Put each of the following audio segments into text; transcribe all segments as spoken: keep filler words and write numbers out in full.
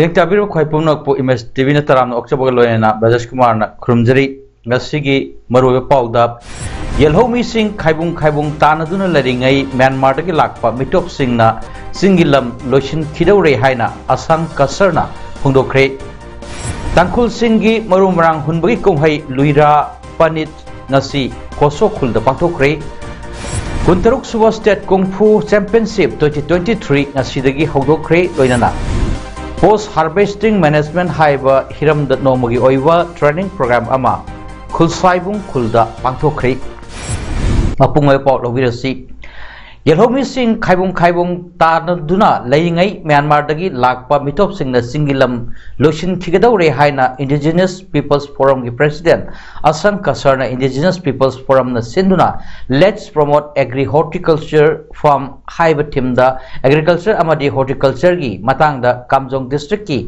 ꯃꯤꯔꯦꯞ ꯇꯥꯕꯤꯔꯤꯕ ꯈ꯭ꯋꯥꯏ ꯄꯨꯝꯅꯃꯛꯄꯨ ꯏꯃꯦꯖ ꯇꯤꯚꯤꯅ ꯇꯔꯥꯝꯅ ꯑꯣꯛꯆꯕꯒ ꯂꯣꯏꯅꯅ ꯕ꯭ꯔꯖꯦꯁ ꯀꯨꯃꯥꯔꯅ ꯈꯨꯔꯨꯝꯖꯔꯤ꯫ ꯉꯁꯤꯒꯤ ꯃꯔꯨꯑꯣꯏꯕ ꯄꯥꯎꯗ, ꯌꯦꯜꯍꯧꯃꯤꯁꯤꯡ ꯈꯥꯏꯕꯨꯡ ꯈꯥꯏꯕꯨꯡ ꯇꯥꯅꯗꯨꯅ ꯂꯩꯔꯤꯉꯩ ꯃ꯭ꯌꯥꯟꯃꯥꯔꯗꯒꯤ ꯂꯥꯛꯄ ꯃꯤꯇꯣꯞꯁꯤꯡꯅ ꯆꯤꯡꯒꯤ ꯂꯝ ꯂꯣꯏꯁꯤꯟꯈꯤꯗꯧꯔꯦ ꯍꯥꯏꯅ ꯑꯁꯥꯡ ꯀꯁꯔꯅ ꯐꯣꯡꯗꯣꯛꯈ꯭ꯔꯦ꯫ ꯇꯥꯡꯈꯨꯜꯁꯤꯡꯒꯤ ꯃꯔꯨ ꯃꯔꯥꯡ ꯍꯨꯟꯕꯒꯤ ꯀꯨꯝꯍꯩ ꯂꯨꯏꯔꯥ ꯄꯅꯤꯠ ꯉꯁꯤ ꯀꯣꯁꯣ ꯈꯨꯜꯗ ꯄꯥꯡꯊꯣꯛꯈ꯭ꯔꯦ꯫ ꯀꯨꯟꯇꯔꯨꯛ ꯁꯨꯕ state kung fu championship twenty twenty three ꯉꯁꯤꯗꯒꯤ ꯍꯧꯗꯣꯛꯈ꯭ꯔꯦ꯫ ꯂꯣꯏꯅꯅ ꯄꯣꯁ ꯍꯥꯔꯚꯦꯁꯇꯤꯡ ꯃꯦꯅꯦꯖꯃꯦꯟꯠ ꯍꯥꯏꯕ ꯍꯤꯔꯝꯗ ꯅꯣꯡꯃꯒꯤ ꯑꯣꯏꯕ ꯇ꯭ꯔꯦꯅꯤꯡ ꯄ꯭ꯔꯣꯒ꯭ꯔꯥꯝ ꯑꯃ ꯈꯨꯜꯁꯥꯏꯕꯨꯡ ꯈꯨꯜꯗ ꯄꯥꯡꯊꯣꯛꯈ꯭ꯔꯦ꯫ ꯃꯄꯨꯡ ꯑꯣꯏꯕ ꯄꯥꯎ ꯂꯧꯕꯤꯔꯁꯤ꯫ ꯌꯦꯜꯍꯧꯃꯤꯁꯤꯡ ꯈꯥꯏꯕꯨꯡ ꯈꯥꯏꯕꯨꯡ ꯇꯥꯅꯗꯨꯅ ꯂꯩꯔꯤꯉꯩ ꯃ꯭ꯌꯥꯟꯃꯥꯔꯗꯒꯤ ꯂꯥꯛꯄ ꯃꯤꯇꯣꯞꯁꯤꯡꯅ ꯆꯤꯡꯒꯤ ꯂꯝ ꯂꯣꯏꯁꯤꯟꯈꯤꯒꯗꯧꯔꯦ ꯍꯥꯏꯅ Indigenous Peoples Forumꯒꯤ ꯄ꯭ꯔꯦꯁꯤꯗꯦꯟꯠ ꯑꯁꯪ ꯀꯁꯔꯅ Indigenous Peoples Forumꯅ ꯁꯤꯟꯗꯨꯅ Let's Promote Agri Horticulture Farm ꯍꯥꯏꯕ ꯊꯤꯝꯗ ꯑꯦꯒ꯭ꯔꯤꯀꯜꯆꯔ ꯑꯃꯗꯤ ꯍꯣꯔꯇꯤꯀꯜꯆꯔꯒꯤ ꯃꯇꯥꯡꯗ ꯀꯥꯝꯖꯣꯡ ꯗꯤꯁꯇ꯭ꯔꯤꯛꯀꯤ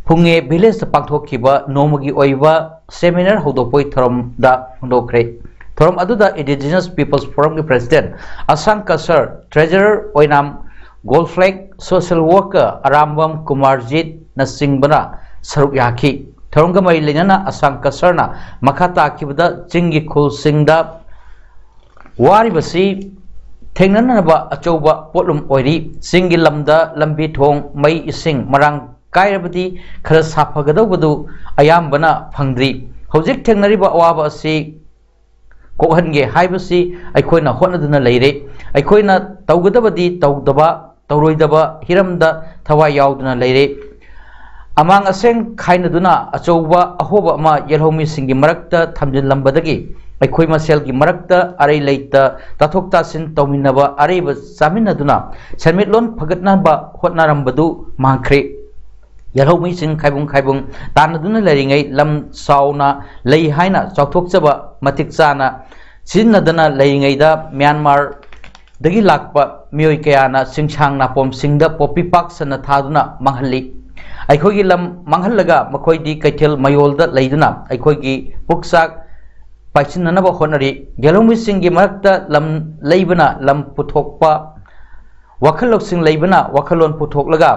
ꯐꯨꯡꯉꯦ ꯚꯤꯂꯦꯖꯇ ꯄꯥꯡꯊꯣꯛꯈꯤꯕ ꯅꯣꯡꯃꯒꯤ ꯑꯣꯏꯕ ꯁꯦꯃꯤꯅꯥꯔ ꯍꯧꯗꯣꯛꯄꯒꯤ ꯊꯧꯔꯝꯗ ꯐꯣꯡꯗꯣꯛꯈ꯭ꯔꯦ꯫ ꯊꯧꯔꯝ ꯑꯗꯨꯗ Indigenous Peoples Forumꯒꯤ ꯄ꯭ꯔꯦꯁꯤꯗꯦꯟꯠ ꯑꯁꯥꯡ ꯀꯁꯔ, ꯇ꯭ꯔꯦꯖꯔꯔ ꯑꯣꯏꯅꯥꯝ ꯒꯣꯜꯐ꯭ꯂꯦꯛ, ꯁꯣꯁꯤꯌꯦꯜ ꯋꯥꯔꯀꯔ ꯑꯔꯥꯝꯕꯝ ꯀꯨꯃꯥꯔꯖꯤꯠꯅꯆꯤꯡꯕꯅ ꯁꯔꯨꯛ ꯌꯥꯈꯤ꯫ ꯊꯧꯔꯝꯒ ꯃꯔꯤ ꯂꯩꯅꯅ ꯑꯁꯥꯡ ꯀꯁꯔꯅ ꯃꯈꯥ ꯇꯥꯈꯤꯕꯗ ꯆꯤꯡꯒꯤ ꯈꯨꯜꯁꯤꯡꯗ ꯋꯥꯔꯤꯕꯁꯤ ꯊꯦꯡꯅꯅꯕ ꯑꯆꯧꯕ ꯄꯣꯠꯂꯨꯝ ꯑꯣꯏꯔꯤ꯫ ꯆꯤꯡꯒꯤ ꯂꯝꯗ ꯂꯝꯕꯤ ꯊꯣꯡ, ꯃꯩ ꯏꯁꯤꯡ ꯃꯔꯥꯡ ꯀꯥꯏꯔꯕꯗꯤ ꯈꯔ ꯁꯥꯐꯒꯗꯧꯕꯗꯨ ꯑꯌꯥꯝꯕꯅ ꯐꯪꯗ꯭ꯔꯤ꯫ ꯍꯧꯖꯤꯛ ꯊꯦꯡꯅꯔꯤꯕ ꯑꯋꯥꯕ ꯑꯁꯤ ꯀꯣꯛꯍꯟꯒꯦ ꯍꯥꯏꯕꯁꯤ ꯑꯩꯈꯣꯏꯅ ꯍꯣꯠꯅꯗꯨꯅ ꯂꯩꯔꯦ꯫ ꯑꯩꯈꯣꯏꯅ ꯇꯧꯒꯗꯕꯗꯤ ꯇꯧꯗꯕ, ꯇꯧꯔꯣꯏꯗꯕ ꯍꯤꯔꯝꯗ ꯊꯋꯥꯏ ꯌꯥꯎꯗꯨꯅ ꯂꯩꯔꯦ꯫ ꯑꯃꯥꯡ ꯑꯁꯦꯡ ꯈꯥꯏꯅꯗꯨꯅ ꯑꯆꯧꯕ ꯑꯍꯣꯕ ꯑꯃ ꯌꯦꯜꯍꯧꯃꯤꯁꯤꯡꯒꯤ ꯃꯔꯛꯇ ꯊꯝꯖꯤꯜꯂꯝꯕꯗꯒꯤ ꯑꯩꯈꯣꯏ ꯃꯁꯦꯜꯒꯤ ꯃꯔꯛꯇ ꯑꯔꯩ ꯂꯩꯇ ꯇꯥꯊꯣꯛ ꯇꯥꯁꯤꯟ ꯇꯧꯃꯤꯟꯅꯕ, ꯑꯔꯩꯕ ꯆꯥꯃꯤꯟꯅꯗꯨꯅ ꯁꯦꯟꯃꯤꯠꯂꯣꯟ ꯐꯒꯠꯅꯕ ꯍꯣꯠꯅꯔꯝꯕꯗꯨ ꯃꯥꯡꯈ꯭ꯔꯦ꯫ ꯌꯦꯜꯍꯧꯃꯤꯁꯤꯡ ꯈꯥꯏꯕꯨꯡ ꯈꯥꯏꯕꯨꯡ ꯇꯥꯟꯅꯗꯨꯅ ꯂꯩꯔꯤꯉꯩ, ꯂꯝ ꯆꯥꯎꯅ ꯂꯩ ꯍꯥꯏꯅ ꯆꯥꯎꯊꯣꯛꯆꯕ ꯃꯇꯤꯛ ꯆꯥꯅ ꯁꯤꯖꯤꯟꯅꯗꯅ ꯂꯩꯔꯤꯉꯩꯗ, ꯃ꯭ꯌꯥꯟꯃꯥꯔꯗꯒꯤ ꯂꯥꯛꯄ ꯃꯤꯑꯣꯏ ꯀꯌꯥꯅ ꯆꯤꯡꯁꯥꯡ ꯅꯥꯄꯣꯝꯁꯤꯡꯗ ꯄꯣꯄꯤ ꯄꯥꯛ ꯁꯟꯅ ꯊꯥꯗꯨꯅ ꯃꯥꯡꯍꯜꯂꯤ꯫ ꯑꯩꯈꯣꯏꯒꯤ ꯂꯝ ꯃꯥꯡꯍꯜꯂꯒ ꯃꯈꯣꯏꯗꯤ ꯀꯩꯊꯦꯜ ꯃꯌꯣꯜꯗ ꯂꯩꯗꯨꯅ ꯑꯩꯈꯣꯏꯒꯤ ꯄꯨꯛꯆꯥꯛ ꯄꯥꯏꯁꯤꯟꯅꯅꯕ ꯍꯣꯠꯅꯔꯤ꯫ ꯌꯦꯜꯍꯧꯃꯤꯁꯤꯡꯒꯤ ꯃꯔꯛꯇ ꯂꯝ ꯂꯩꯕꯅ ꯂꯝ ꯄꯨꯊꯣꯛꯄ, ꯋꯥꯈꯜ ꯂꯧꯁꯤꯡ ꯂꯩꯕꯅ ꯋꯥꯈꯜꯂꯣꯟ ꯄꯨꯊꯣꯛꯂꯒ,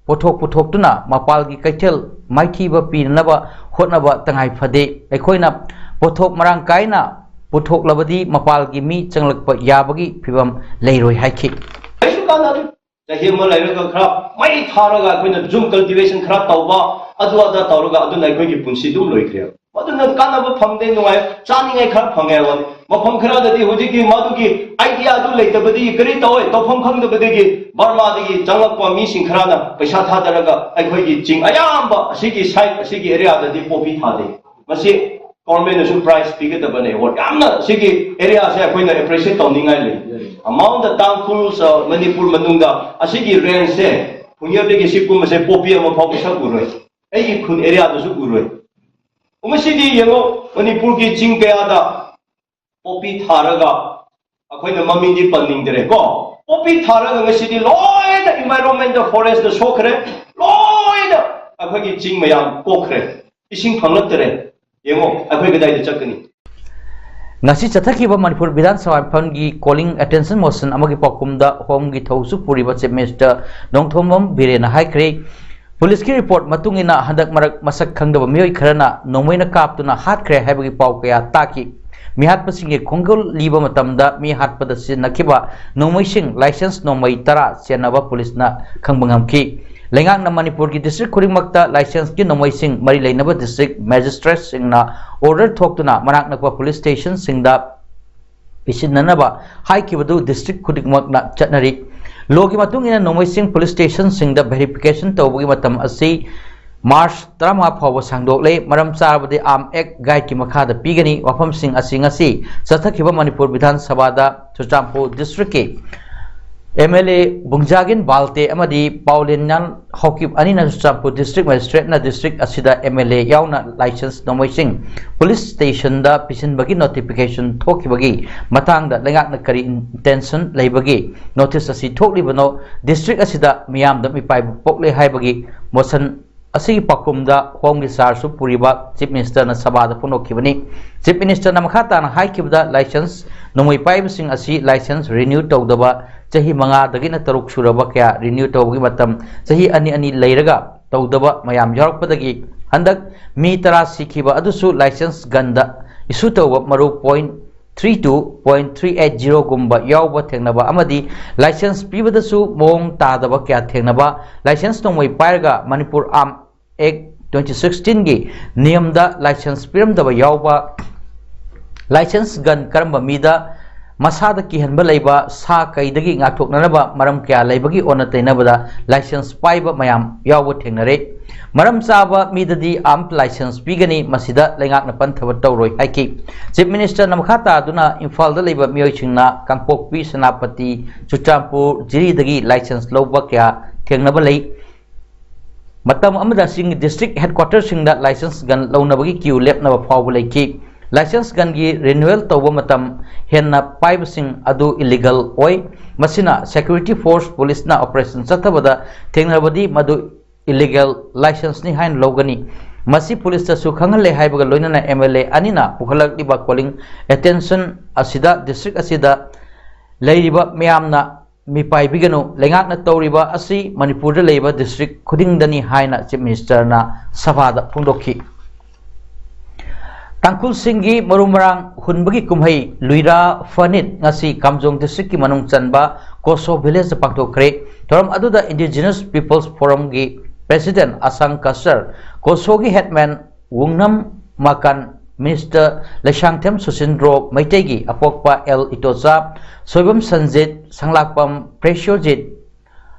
ꯄꯣꯠꯊꯣꯛ ꯄꯨꯊꯣꯛꯇꯨꯅ ꯃꯄꯥꯜꯒꯤ ꯀꯩꯊꯦꯜ ꯃꯥꯏꯊꯤꯕ ꯄꯤꯅꯅꯕ ꯍꯣꯠꯅꯕ ꯇꯉꯥꯏ ꯐꯗꯦ꯫ ꯑꯩꯈꯣꯏꯅ ꯄꯣꯠꯊꯣꯛ ꯃꯔꯥꯡ ꯀꯥꯏꯅ ꯄꯨꯊꯣꯛꯂꯕꯗꯤ ꯃꯄꯥꯜꯒꯤ ꯃꯤ ꯆꯪꯂꯛꯄ ꯌꯥꯕꯒꯤ ꯐꯤꯕꯝ ꯂꯩꯔꯣꯏ ꯍꯥꯏꯈꯤ꯫ ꯀꯩꯁꯨ ꯀꯥꯟꯅꯗꯦ꯫ ꯆꯍꯤ ꯑꯃ ꯂꯩꯔꯒ ꯈꯔ ꯃꯩ ꯊꯥꯔꯒ ꯑꯩꯈꯣꯏꯅ ꯖꯨꯝ ꯀꯜꯇꯤꯚꯦꯁꯟ ꯈꯔ ꯇꯧꯕ, ꯑꯗꯨ ꯑꯗꯥ ꯇꯧꯔꯒ ꯑꯗꯨꯅ ꯑꯩꯈꯣꯏꯒꯤ ꯄꯨꯟꯁꯤ ꯑꯗꯨꯝ ꯂꯣꯏꯈ꯭ꯔꯦ꯫ ꯑꯗꯨꯅ ꯀꯥꯟꯅꯕ ꯐꯪꯗꯦ, ꯅꯨꯡꯉꯥꯏ, ꯆꯥꯅꯤꯡꯉꯥꯏ ꯈꯔ ꯐꯪꯉꯦ ꯍꯥꯏꯕ ꯋꯥꯅꯤ꯫ ꯃꯐꯝ ꯈꯔꯗꯗꯤ ꯍꯧꯖꯤꯛꯇꯤ ꯃꯗꯨꯒꯤ ꯑꯥꯏꯗꯤꯌꯥ ꯑꯗꯨ ꯂꯩꯇꯕꯗꯒꯤ ꯀꯔꯤ ꯇꯧꯋꯦ, ꯇꯧꯐꯝ ꯈꯪꯗꯕꯗꯒꯤ ꯕꯔꯃꯥꯗꯒꯤ ꯆꯪꯂꯛꯄ ꯃꯤꯁꯤꯡ ꯈꯔꯅ ꯄꯩꯁꯥ ꯊꯥꯗꯔꯒ ꯑꯩꯈꯣꯏꯒꯤ ꯆꯤꯡ ꯑꯌꯥꯝꯕ ꯑꯁꯤꯒꯤ ꯁꯥꯏꯠ, ꯑꯁꯤꯒꯤ ꯑꯦꯔꯤꯌꯥꯗꯗꯤ ꯄꯣꯄꯤ ꯊꯥꯗꯦ꯫ ꯃꯁꯤ ꯒꯣꯔꯃꯦꯟꯅꯁꯨ ꯄ꯭ꯔꯥꯏꯖ ꯄꯤꯒꯗꯕꯅꯦ꯫ ꯑꯦꯋꯥꯔꯗ ꯌꯥꯝꯅ ꯁꯤꯒꯤ ꯑꯦꯔꯤꯌꯥꯁꯦ ꯑꯩꯈꯣꯏꯅ ꯑꯦꯄ꯭ꯔꯤꯁꯤꯌꯦꯠ ꯇꯧꯅꯤꯡꯉꯥꯏ ꯂꯩ꯫ Among the Tangkhuls, uh, Manipur ꯃꯅꯨꯡꯗ ꯑꯁꯤꯒꯤ ꯔꯦꯟꯖꯁꯦ ꯐꯨꯡꯌꯔꯗꯒꯤ ꯁꯤ ꯀꯨꯝꯕꯁꯦ ꯄꯣꯄꯤ ꯑꯃ ꯐꯥꯎꯕ ꯁꯛ ꯎꯔꯣꯏ꯫ ꯑꯩꯒꯤ ꯈꯨꯟ ꯑꯦꯔꯤꯌꯥꯗꯁꯨ ꯎꯔꯣꯏ꯫ ꯃꯁꯤꯗꯤ ꯌꯦꯡꯉꯣ, ꯃꯅꯤꯄꯨꯔꯒꯤ ꯆꯤꯡ ꯀꯌꯥꯗ ꯄꯣꯄꯤ ꯊꯥꯔꯒ ꯑꯩꯈꯣꯏꯅ ꯃꯃꯤꯡꯗꯤ ꯄꯟꯅꯤꯡꯗ꯭ꯔꯦ ꯀꯣ, ꯄꯣꯄꯤ ꯊꯥꯔꯒ ꯉꯁꯤꯗꯤ ꯂꯣꯏꯅ ꯏꯟꯚꯥꯏꯔꯣꯟꯃꯦꯟꯗ, ꯐꯣꯔꯦꯁꯇ ꯁꯣꯛꯈ꯭ꯔꯦ, ꯂꯣꯏꯅ ꯑꯩꯈꯣꯏꯒꯤ ꯆꯤꯡ ꯃꯌꯥꯝ ꯀꯣꯛꯈ꯭ꯔꯦ, ꯏꯁꯤꯡ ꯐꯪꯂꯛꯇ꯭ꯔꯦ꯫ ꯌꯦꯡꯉꯣ, ꯑꯩꯈꯣꯏ ꯀꯗꯥꯏꯗ ꯆꯠꯀꯅꯤ? ꯉꯁꯤ ꯆꯠꯊꯈꯤꯕ ꯃꯅꯤꯄꯨꯔ ꯕꯤꯙꯥꯟ ꯁꯚꯥ ꯃꯤꯐꯝꯒꯤ calling attention motion ꯑꯃꯒꯤ ꯄꯥꯎꯈꯨꯝꯗ ꯍꯣꯝꯒꯤ ꯊꯧꯁꯨ ꯄꯨꯔꯤꯕ Chief Minister ꯅꯣꯡꯊꯣꯝꯕꯝ ꯕꯤꯔꯦꯟꯅ ꯍꯥꯏꯈ꯭ꯔꯦ, ꯄꯨꯂꯤꯁꯀꯤ ꯔꯤꯄꯣꯔꯠ ꯃꯇꯨꯡ ꯏꯟꯅ ꯍꯟꯗꯛ ꯃꯔꯛ ꯃꯁꯛ ꯈꯪꯗꯕ ꯃꯤꯑꯣꯏ ꯈꯔꯅ ꯅꯣꯡꯃꯩꯅ ꯀꯥꯞꯇꯨꯅ ꯍꯥꯠꯈ꯭ꯔꯦ ꯍꯥꯏꯕꯒꯤ ꯄꯥꯎ ꯀꯌꯥ ꯇꯥꯈꯤ꯫ ꯃꯤꯍꯥꯠꯄꯁꯤꯡꯒꯤ ꯈꯣꯡꯒꯨꯜ ꯂꯤꯕ ꯃꯇꯝꯗ ꯃꯤ ꯍꯥꯠꯄꯗ ꯁꯤꯖꯤꯟꯅꯈꯤꯕ ꯅꯣꯡꯃꯩꯁꯤꯡ ꯂꯥꯏꯁꯦꯟꯁ ꯅꯣꯡꯃꯩ ꯇꯔꯥ ꯆꯦꯟꯅꯕ ꯄꯨꯂꯤꯁꯅ ꯈꯪꯕ ꯉꯝꯈꯤ꯫ ꯂꯩꯉꯥꯛꯅ ꯃꯅꯤꯄꯨꯔꯒꯤ ꯗꯤꯁꯇ꯭ꯔꯤꯛ ꯈꯨꯗꯤꯡꯃꯛꯇ ꯂꯥꯏꯁꯦꯟꯁꯀꯤ ꯅꯣꯡꯃꯩꯁꯤꯡ ꯃꯔꯤ ꯂꯩꯅꯕ ꯗꯤꯁꯇ꯭ꯔꯤꯛ ꯃꯦꯖꯤꯁꯇ꯭ꯔꯦꯠꯁꯤꯡꯅ ꯑꯣꯔꯗꯔ ꯊꯣꯛꯇꯨꯅ ꯃꯅꯥꯛ ꯅꯛꯄ ꯄꯨꯂꯤꯁ ꯁ꯭ꯇꯦꯁꯟꯁꯤꯡꯗ ꯄꯤꯁꯤꯟꯅꯅꯕ ꯍꯥꯏꯈꯤꯕꯗꯨ ꯗꯤꯁꯇ꯭ꯔꯤꯛ ꯈꯨꯗꯤꯡꯃꯛꯅ ꯆꯠꯅꯔꯤ꯫ ꯂꯣꯒꯤ ꯃꯇꯨꯡ ꯏꯟꯅ ꯅꯣꯡꯃꯩꯁꯤꯡ ꯄꯨꯂꯤꯁ ꯁ꯭ꯇꯦꯁꯟꯁꯤꯡꯗ ꯚꯦꯔꯤꯐꯤꯀꯦꯁꯟ ꯇꯧꯕꯒꯤ ꯃꯇꯝ ꯑꯁꯤ ꯃꯥꯔꯆ ꯇꯔꯥꯃꯉꯥ ꯐꯥꯎꯕ ꯁꯥꯡꯗꯣꯛꯂꯦ꯫ ꯃꯔꯝ ꯆꯥꯕꯗꯤ ꯑꯥꯔꯝ ꯑꯦꯛ ꯒꯥꯏꯗꯀꯤ ꯃꯈꯥꯗ ꯄꯤꯒꯅꯤ꯫ ꯋꯥꯐꯝꯁꯤꯡ ꯑꯁꯤ ꯉꯁꯤ ꯆꯠꯊꯈꯤꯕ ꯃꯅꯤꯄꯨꯔ ꯕꯤꯙꯥꯟ ꯁꯚꯥꯗ ꯆꯨꯔꯆꯥꯟꯄꯨꯔ ꯗꯤꯁꯇ꯭ꯔꯤꯛꯀꯤ ꯑꯦꯝ ꯑꯦꯜ ꯑꯦ ꯕꯨꯡꯖꯥꯒꯤꯟ ꯕꯥꯜꯇꯦ ꯑꯃꯗꯤ ꯄꯥꯎꯂꯤꯟꯌꯥꯟ ꯍꯧꯀꯤꯞ ꯑꯅꯤꯅ ꯆꯨꯔꯆꯥꯟꯄꯨꯔ ꯗꯤꯁꯇ꯭ꯔꯤꯛ ꯃꯦꯖꯤꯁꯇ꯭ꯔꯦꯠꯅ ꯗꯤꯁꯇ꯭ꯔꯤꯛ ꯑꯁꯤꯗ ꯑꯦꯝ ꯑꯦꯜ ꯑꯦ ꯌꯥꯎꯅ ꯂꯥꯏꯁꯦꯟꯁ ꯅꯣꯡꯃꯩꯁꯤꯡ ꯄꯨꯂꯤꯁ ꯁ꯭ꯇꯦꯁꯟꯗ ꯄꯤꯁꯤꯟꯕꯒꯤ ꯅꯣꯇꯤꯐꯤꯀꯦꯁꯟ ꯊꯣꯛꯈꯤꯕꯒꯤ ꯃꯇꯥꯡꯗ ꯂꯩꯉꯥꯛꯅ ꯀꯔꯤ ꯏꯟꯇꯦꯟꯁꯟ ꯂꯩꯕꯒꯤ ꯅꯣꯇꯤꯁ ꯑꯁꯤ ꯊꯣꯛꯂꯤꯕꯅꯣ? ꯗꯤꯁꯇ꯭ꯔꯤꯛ ꯑꯁꯤꯗ ꯃꯤꯌꯥꯝꯗ ꯃꯤꯄꯥꯏꯕ ꯄꯣꯛꯂꯦ ꯍꯥꯏꯕꯒꯤ ꯃꯣꯁꯟ ꯑꯁꯤꯒꯤ ꯄꯥꯎꯈꯨꯝꯗ ꯍꯣꯝꯒꯤ ꯆꯥꯔꯖꯁꯨ ꯄꯨꯔꯤꯕ ꯆꯤꯐ ꯃꯤꯅꯤꯁꯇꯔꯅ ꯁꯚꯥꯗ ꯐꯣꯡꯗꯣꯛꯈꯤꯕꯅꯤ꯫ ꯆꯤꯐ ꯃꯤꯅꯤꯁꯇꯔꯅ ꯃꯈꯥ ꯇꯥꯅ ꯍꯥꯏꯈꯤꯕꯗ, ꯂꯥꯏꯁꯦꯟꯁ ꯅꯣꯡꯃꯩ ꯄꯥꯏꯕꯁꯤꯡ ꯑꯁꯤ ꯂꯥꯏꯁꯦꯟꯁ ꯔꯤꯅ꯭ꯌꯨ ꯇꯧꯗꯕ ꯆꯍꯤ ꯃꯉꯥꯗꯒꯤꯅ ꯇꯔꯨꯛ ꯁꯨꯔꯕ ꯀꯌꯥ ꯔꯤꯅ꯭ꯌꯨ ꯇꯧꯕꯒꯤ ꯃꯇꯝ ꯆꯍꯤ ꯑꯅꯤ ꯑꯅꯤ ꯂꯩꯔꯒ ꯇꯧꯗꯕ ꯃꯌꯥꯝ ꯌꯥꯎꯔꯛꯄꯗꯒꯤ ꯍꯟꯗꯛ ꯃꯤ ꯇꯔꯥ ꯁꯤꯈꯤꯕ ꯑꯗꯨꯁꯨ ꯂꯥꯏꯁꯦꯟꯁ ꯒꯟꯗ ꯏꯁꯨ ꯇꯧꯕ ꯃꯔꯨ point three two point three eight ꯖꯤꯔꯣꯒꯨꯝꯕ ꯌꯥꯎꯕ ꯊꯦꯡꯅꯕ ꯑꯃꯗꯤ ꯂꯥꯏꯁꯦꯟꯁ ꯄꯤꯕꯗꯁꯨ ꯃꯑꯣꯡ ꯇꯥꯗꯕ ꯀꯌꯥ ꯊꯦꯡꯅꯕ, ꯂꯥꯏꯁꯦꯟꯁ ꯅꯣꯡꯃꯩ ꯄꯥꯏꯔꯒ ꯃꯅꯤꯄꯨꯔ ꯑꯥꯔꯝ ꯑꯦꯛ ꯇ꯭ꯋꯦꯟꯇꯤ ꯁꯤꯛꯁꯇꯤꯟꯒꯤ ꯅꯤꯌꯝꯗ ꯂꯥꯏꯁꯦꯟꯁ ꯄꯤꯔꯝꯗꯕ ꯌꯥꯎꯕ, ꯂꯥꯏꯁꯦꯟꯁ ꯒꯟ ꯀꯔꯝꯕ ꯃꯤꯗ ꯃꯁꯥꯗ ꯀꯤꯍꯟꯕ ꯂꯩꯕ ꯁꯥ ꯀꯩꯗꯒꯤ ꯉꯥꯛꯊꯣꯛꯅꯅꯕ ꯃꯔꯝ ꯀꯌꯥ ꯂꯩꯕꯒꯤ ꯑꯣꯟꯅ ꯇꯩꯅꯕꯗ ꯂꯥꯏꯁꯦꯟꯁ ꯄꯥꯏꯕ ꯃꯌꯥꯝ ꯌꯥꯎꯕ ꯊꯦꯡꯅꯔꯦ꯫ ꯃꯔꯝ ꯆꯥꯕ ꯃꯤꯗꯗꯤ ꯑꯥꯔꯝ ꯂꯥꯏꯁꯦꯟꯁ ꯄꯤꯒꯅꯤ, ꯃꯁꯤꯗ ꯂꯩꯉꯥꯛꯅ ꯄꯟꯊꯕ ꯇꯧꯔꯣꯏ ꯍꯥꯏꯈꯤ꯫ ꯆꯤꯐ ꯃꯤꯅꯤꯁꯇꯔꯅ ꯃꯈꯥ ꯇꯥꯗꯨꯅ ꯏꯝꯐꯥꯜꯗ ꯂꯩꯕ ꯃꯤꯑꯣꯏꯁꯤꯡꯅ ꯀꯥꯡꯄꯣꯛꯄꯤ, ꯁꯦꯅꯥꯄꯇꯤ, ꯆꯨꯔꯆꯥꯟꯄꯨꯔ, ꯖꯤꯔꯤꯗꯒꯤ ꯂꯥꯏꯁꯦꯟꯁ ꯂꯧꯕ ꯀꯌꯥ ꯊꯦꯡꯅꯕ ꯂꯩ꯫ ꯃꯇꯝ ꯑꯃꯗ ꯆꯤꯡꯒꯤ ꯗꯤꯁꯇ꯭ꯔꯤꯛ ꯍꯦꯗꯀ꯭ꯋꯥꯇꯔꯁꯤꯡꯗ ꯂꯥꯏꯁꯦꯟꯁ ꯒꯟ ꯂꯧꯅꯕꯒꯤ ꯀ꯭ꯌꯨ ꯂꯦꯞꯅꯕ ꯐꯥꯎꯕ ꯂꯩꯈꯤ꯫ ꯂꯥꯏꯁꯦꯟꯁ ꯒꯟꯒꯤ ꯔꯤꯅ꯭ꯌꯨꯋꯦꯜ ꯇꯧꯕ ꯃꯇꯝ ꯍꯦꯟꯅ ꯄꯥꯏꯕꯁꯤꯡ ꯑꯗꯨ ꯏꯂꯤꯒꯦꯜ ꯑꯣꯏ꯫ ꯃꯁꯤꯅ ꯁꯦꯀ꯭ꯌꯨꯔꯤꯇꯤ ꯐꯣꯔꯁ ꯄꯨꯂꯤꯁꯅ ꯑꯣꯄꯔꯦꯁꯟ ꯆꯠꯊꯕꯗ ꯊꯦꯡꯅꯔꯕꯗꯤ ꯃꯗꯨ ꯏꯂꯤꯒꯦꯜ ꯂꯥꯏꯁꯦꯟꯁꯅꯤ ꯍꯥꯏꯅ ꯂꯧꯒꯅꯤ꯫ ꯃꯁꯤ ꯄꯨꯂꯤꯁꯇꯁꯨ ꯈꯪꯍꯜꯂꯦ ꯍꯥꯏꯕꯒ ꯂꯣꯏꯅꯅ ꯑꯦꯝ ꯑꯦꯜ ꯑꯦ ꯑꯅꯤꯅ ꯄꯨꯈꯠꯂꯛꯂꯤꯕ ꯀꯣꯂꯤꯡ ꯑꯦꯇꯦꯟꯁꯟ ꯑꯁꯤꯗ ꯗꯤꯁꯇ꯭ꯔꯤꯛ ꯑꯁꯤꯗ ꯂꯩꯔꯤꯕ ꯃꯤꯌꯥꯝꯅ ꯃꯤꯄꯥꯏꯕꯤꯒꯅꯨ, ꯂꯩꯉꯥꯛꯅ ꯇꯧꯔꯤꯕ ꯑꯁꯤ ꯃꯅꯤꯄꯨꯔꯗ ꯂꯩꯕ ꯗꯤꯁꯇ꯭ꯔꯤꯛ ꯈꯨꯗꯤꯡꯗꯅꯤ ꯍꯥꯏꯅ ꯆꯤꯐ ꯃꯤꯅꯤꯁꯇꯔꯅ ꯁꯚꯥꯗ ꯐꯣꯡꯗꯣꯛꯈꯤ꯫ ꯇꯥꯡꯈꯨꯜꯁꯤꯡꯒꯤ ꯃꯔꯨ ꯃꯔꯥꯡ ꯍꯨꯟꯕꯒꯤ ꯀꯨꯝꯍꯩ ꯂꯨꯏꯔꯥ ꯐꯅꯤꯠ ꯉꯁꯤ ꯀꯥꯝꯖꯣꯡ ꯗꯤꯁꯇ꯭ꯔꯤꯛꯀꯤ ꯃꯅꯨꯡ ꯆꯟꯕ ꯀꯣꯁꯣ ꯚꯤꯂꯦꯖꯇ ꯄꯥꯡꯊꯣꯛꯈ꯭ꯔꯦ꯫ ꯊꯧꯔꯝ ꯑꯗꯨꯗ ꯏꯟꯗꯤꯖꯤꯅꯁ ꯄꯤꯄꯜꯁ ꯐꯣꯔꯝꯒꯤ ꯄ꯭ꯔꯦꯁꯤꯗꯦꯟ ꯑꯁꯥꯡ ꯀꯁꯔ, ꯀꯣꯁꯣꯒꯤ ꯍꯦꯗꯃꯦꯟ ꯋꯨꯡꯅꯝ ꯃꯥꯀꯥꯟ, ꯃꯤꯅꯤꯁꯇꯔ ꯂꯩꯁꯥꯡꯊꯦꯝ ꯁꯨꯁꯤꯟꯗ꯭ꯔꯣ ꯃꯩꯇꯩꯒꯤ ꯑꯄꯣꯛꯄ ꯑꯦꯜ ꯏꯇꯣꯆꯥ, ꯁꯣꯏꯕꯝ ꯁꯟꯖꯤꯠ, ꯁꯪꯂꯥꯛꯄꯝ ꯄ꯭ꯔꯦꯁ꯭ꯌꯣꯖꯤꯠ,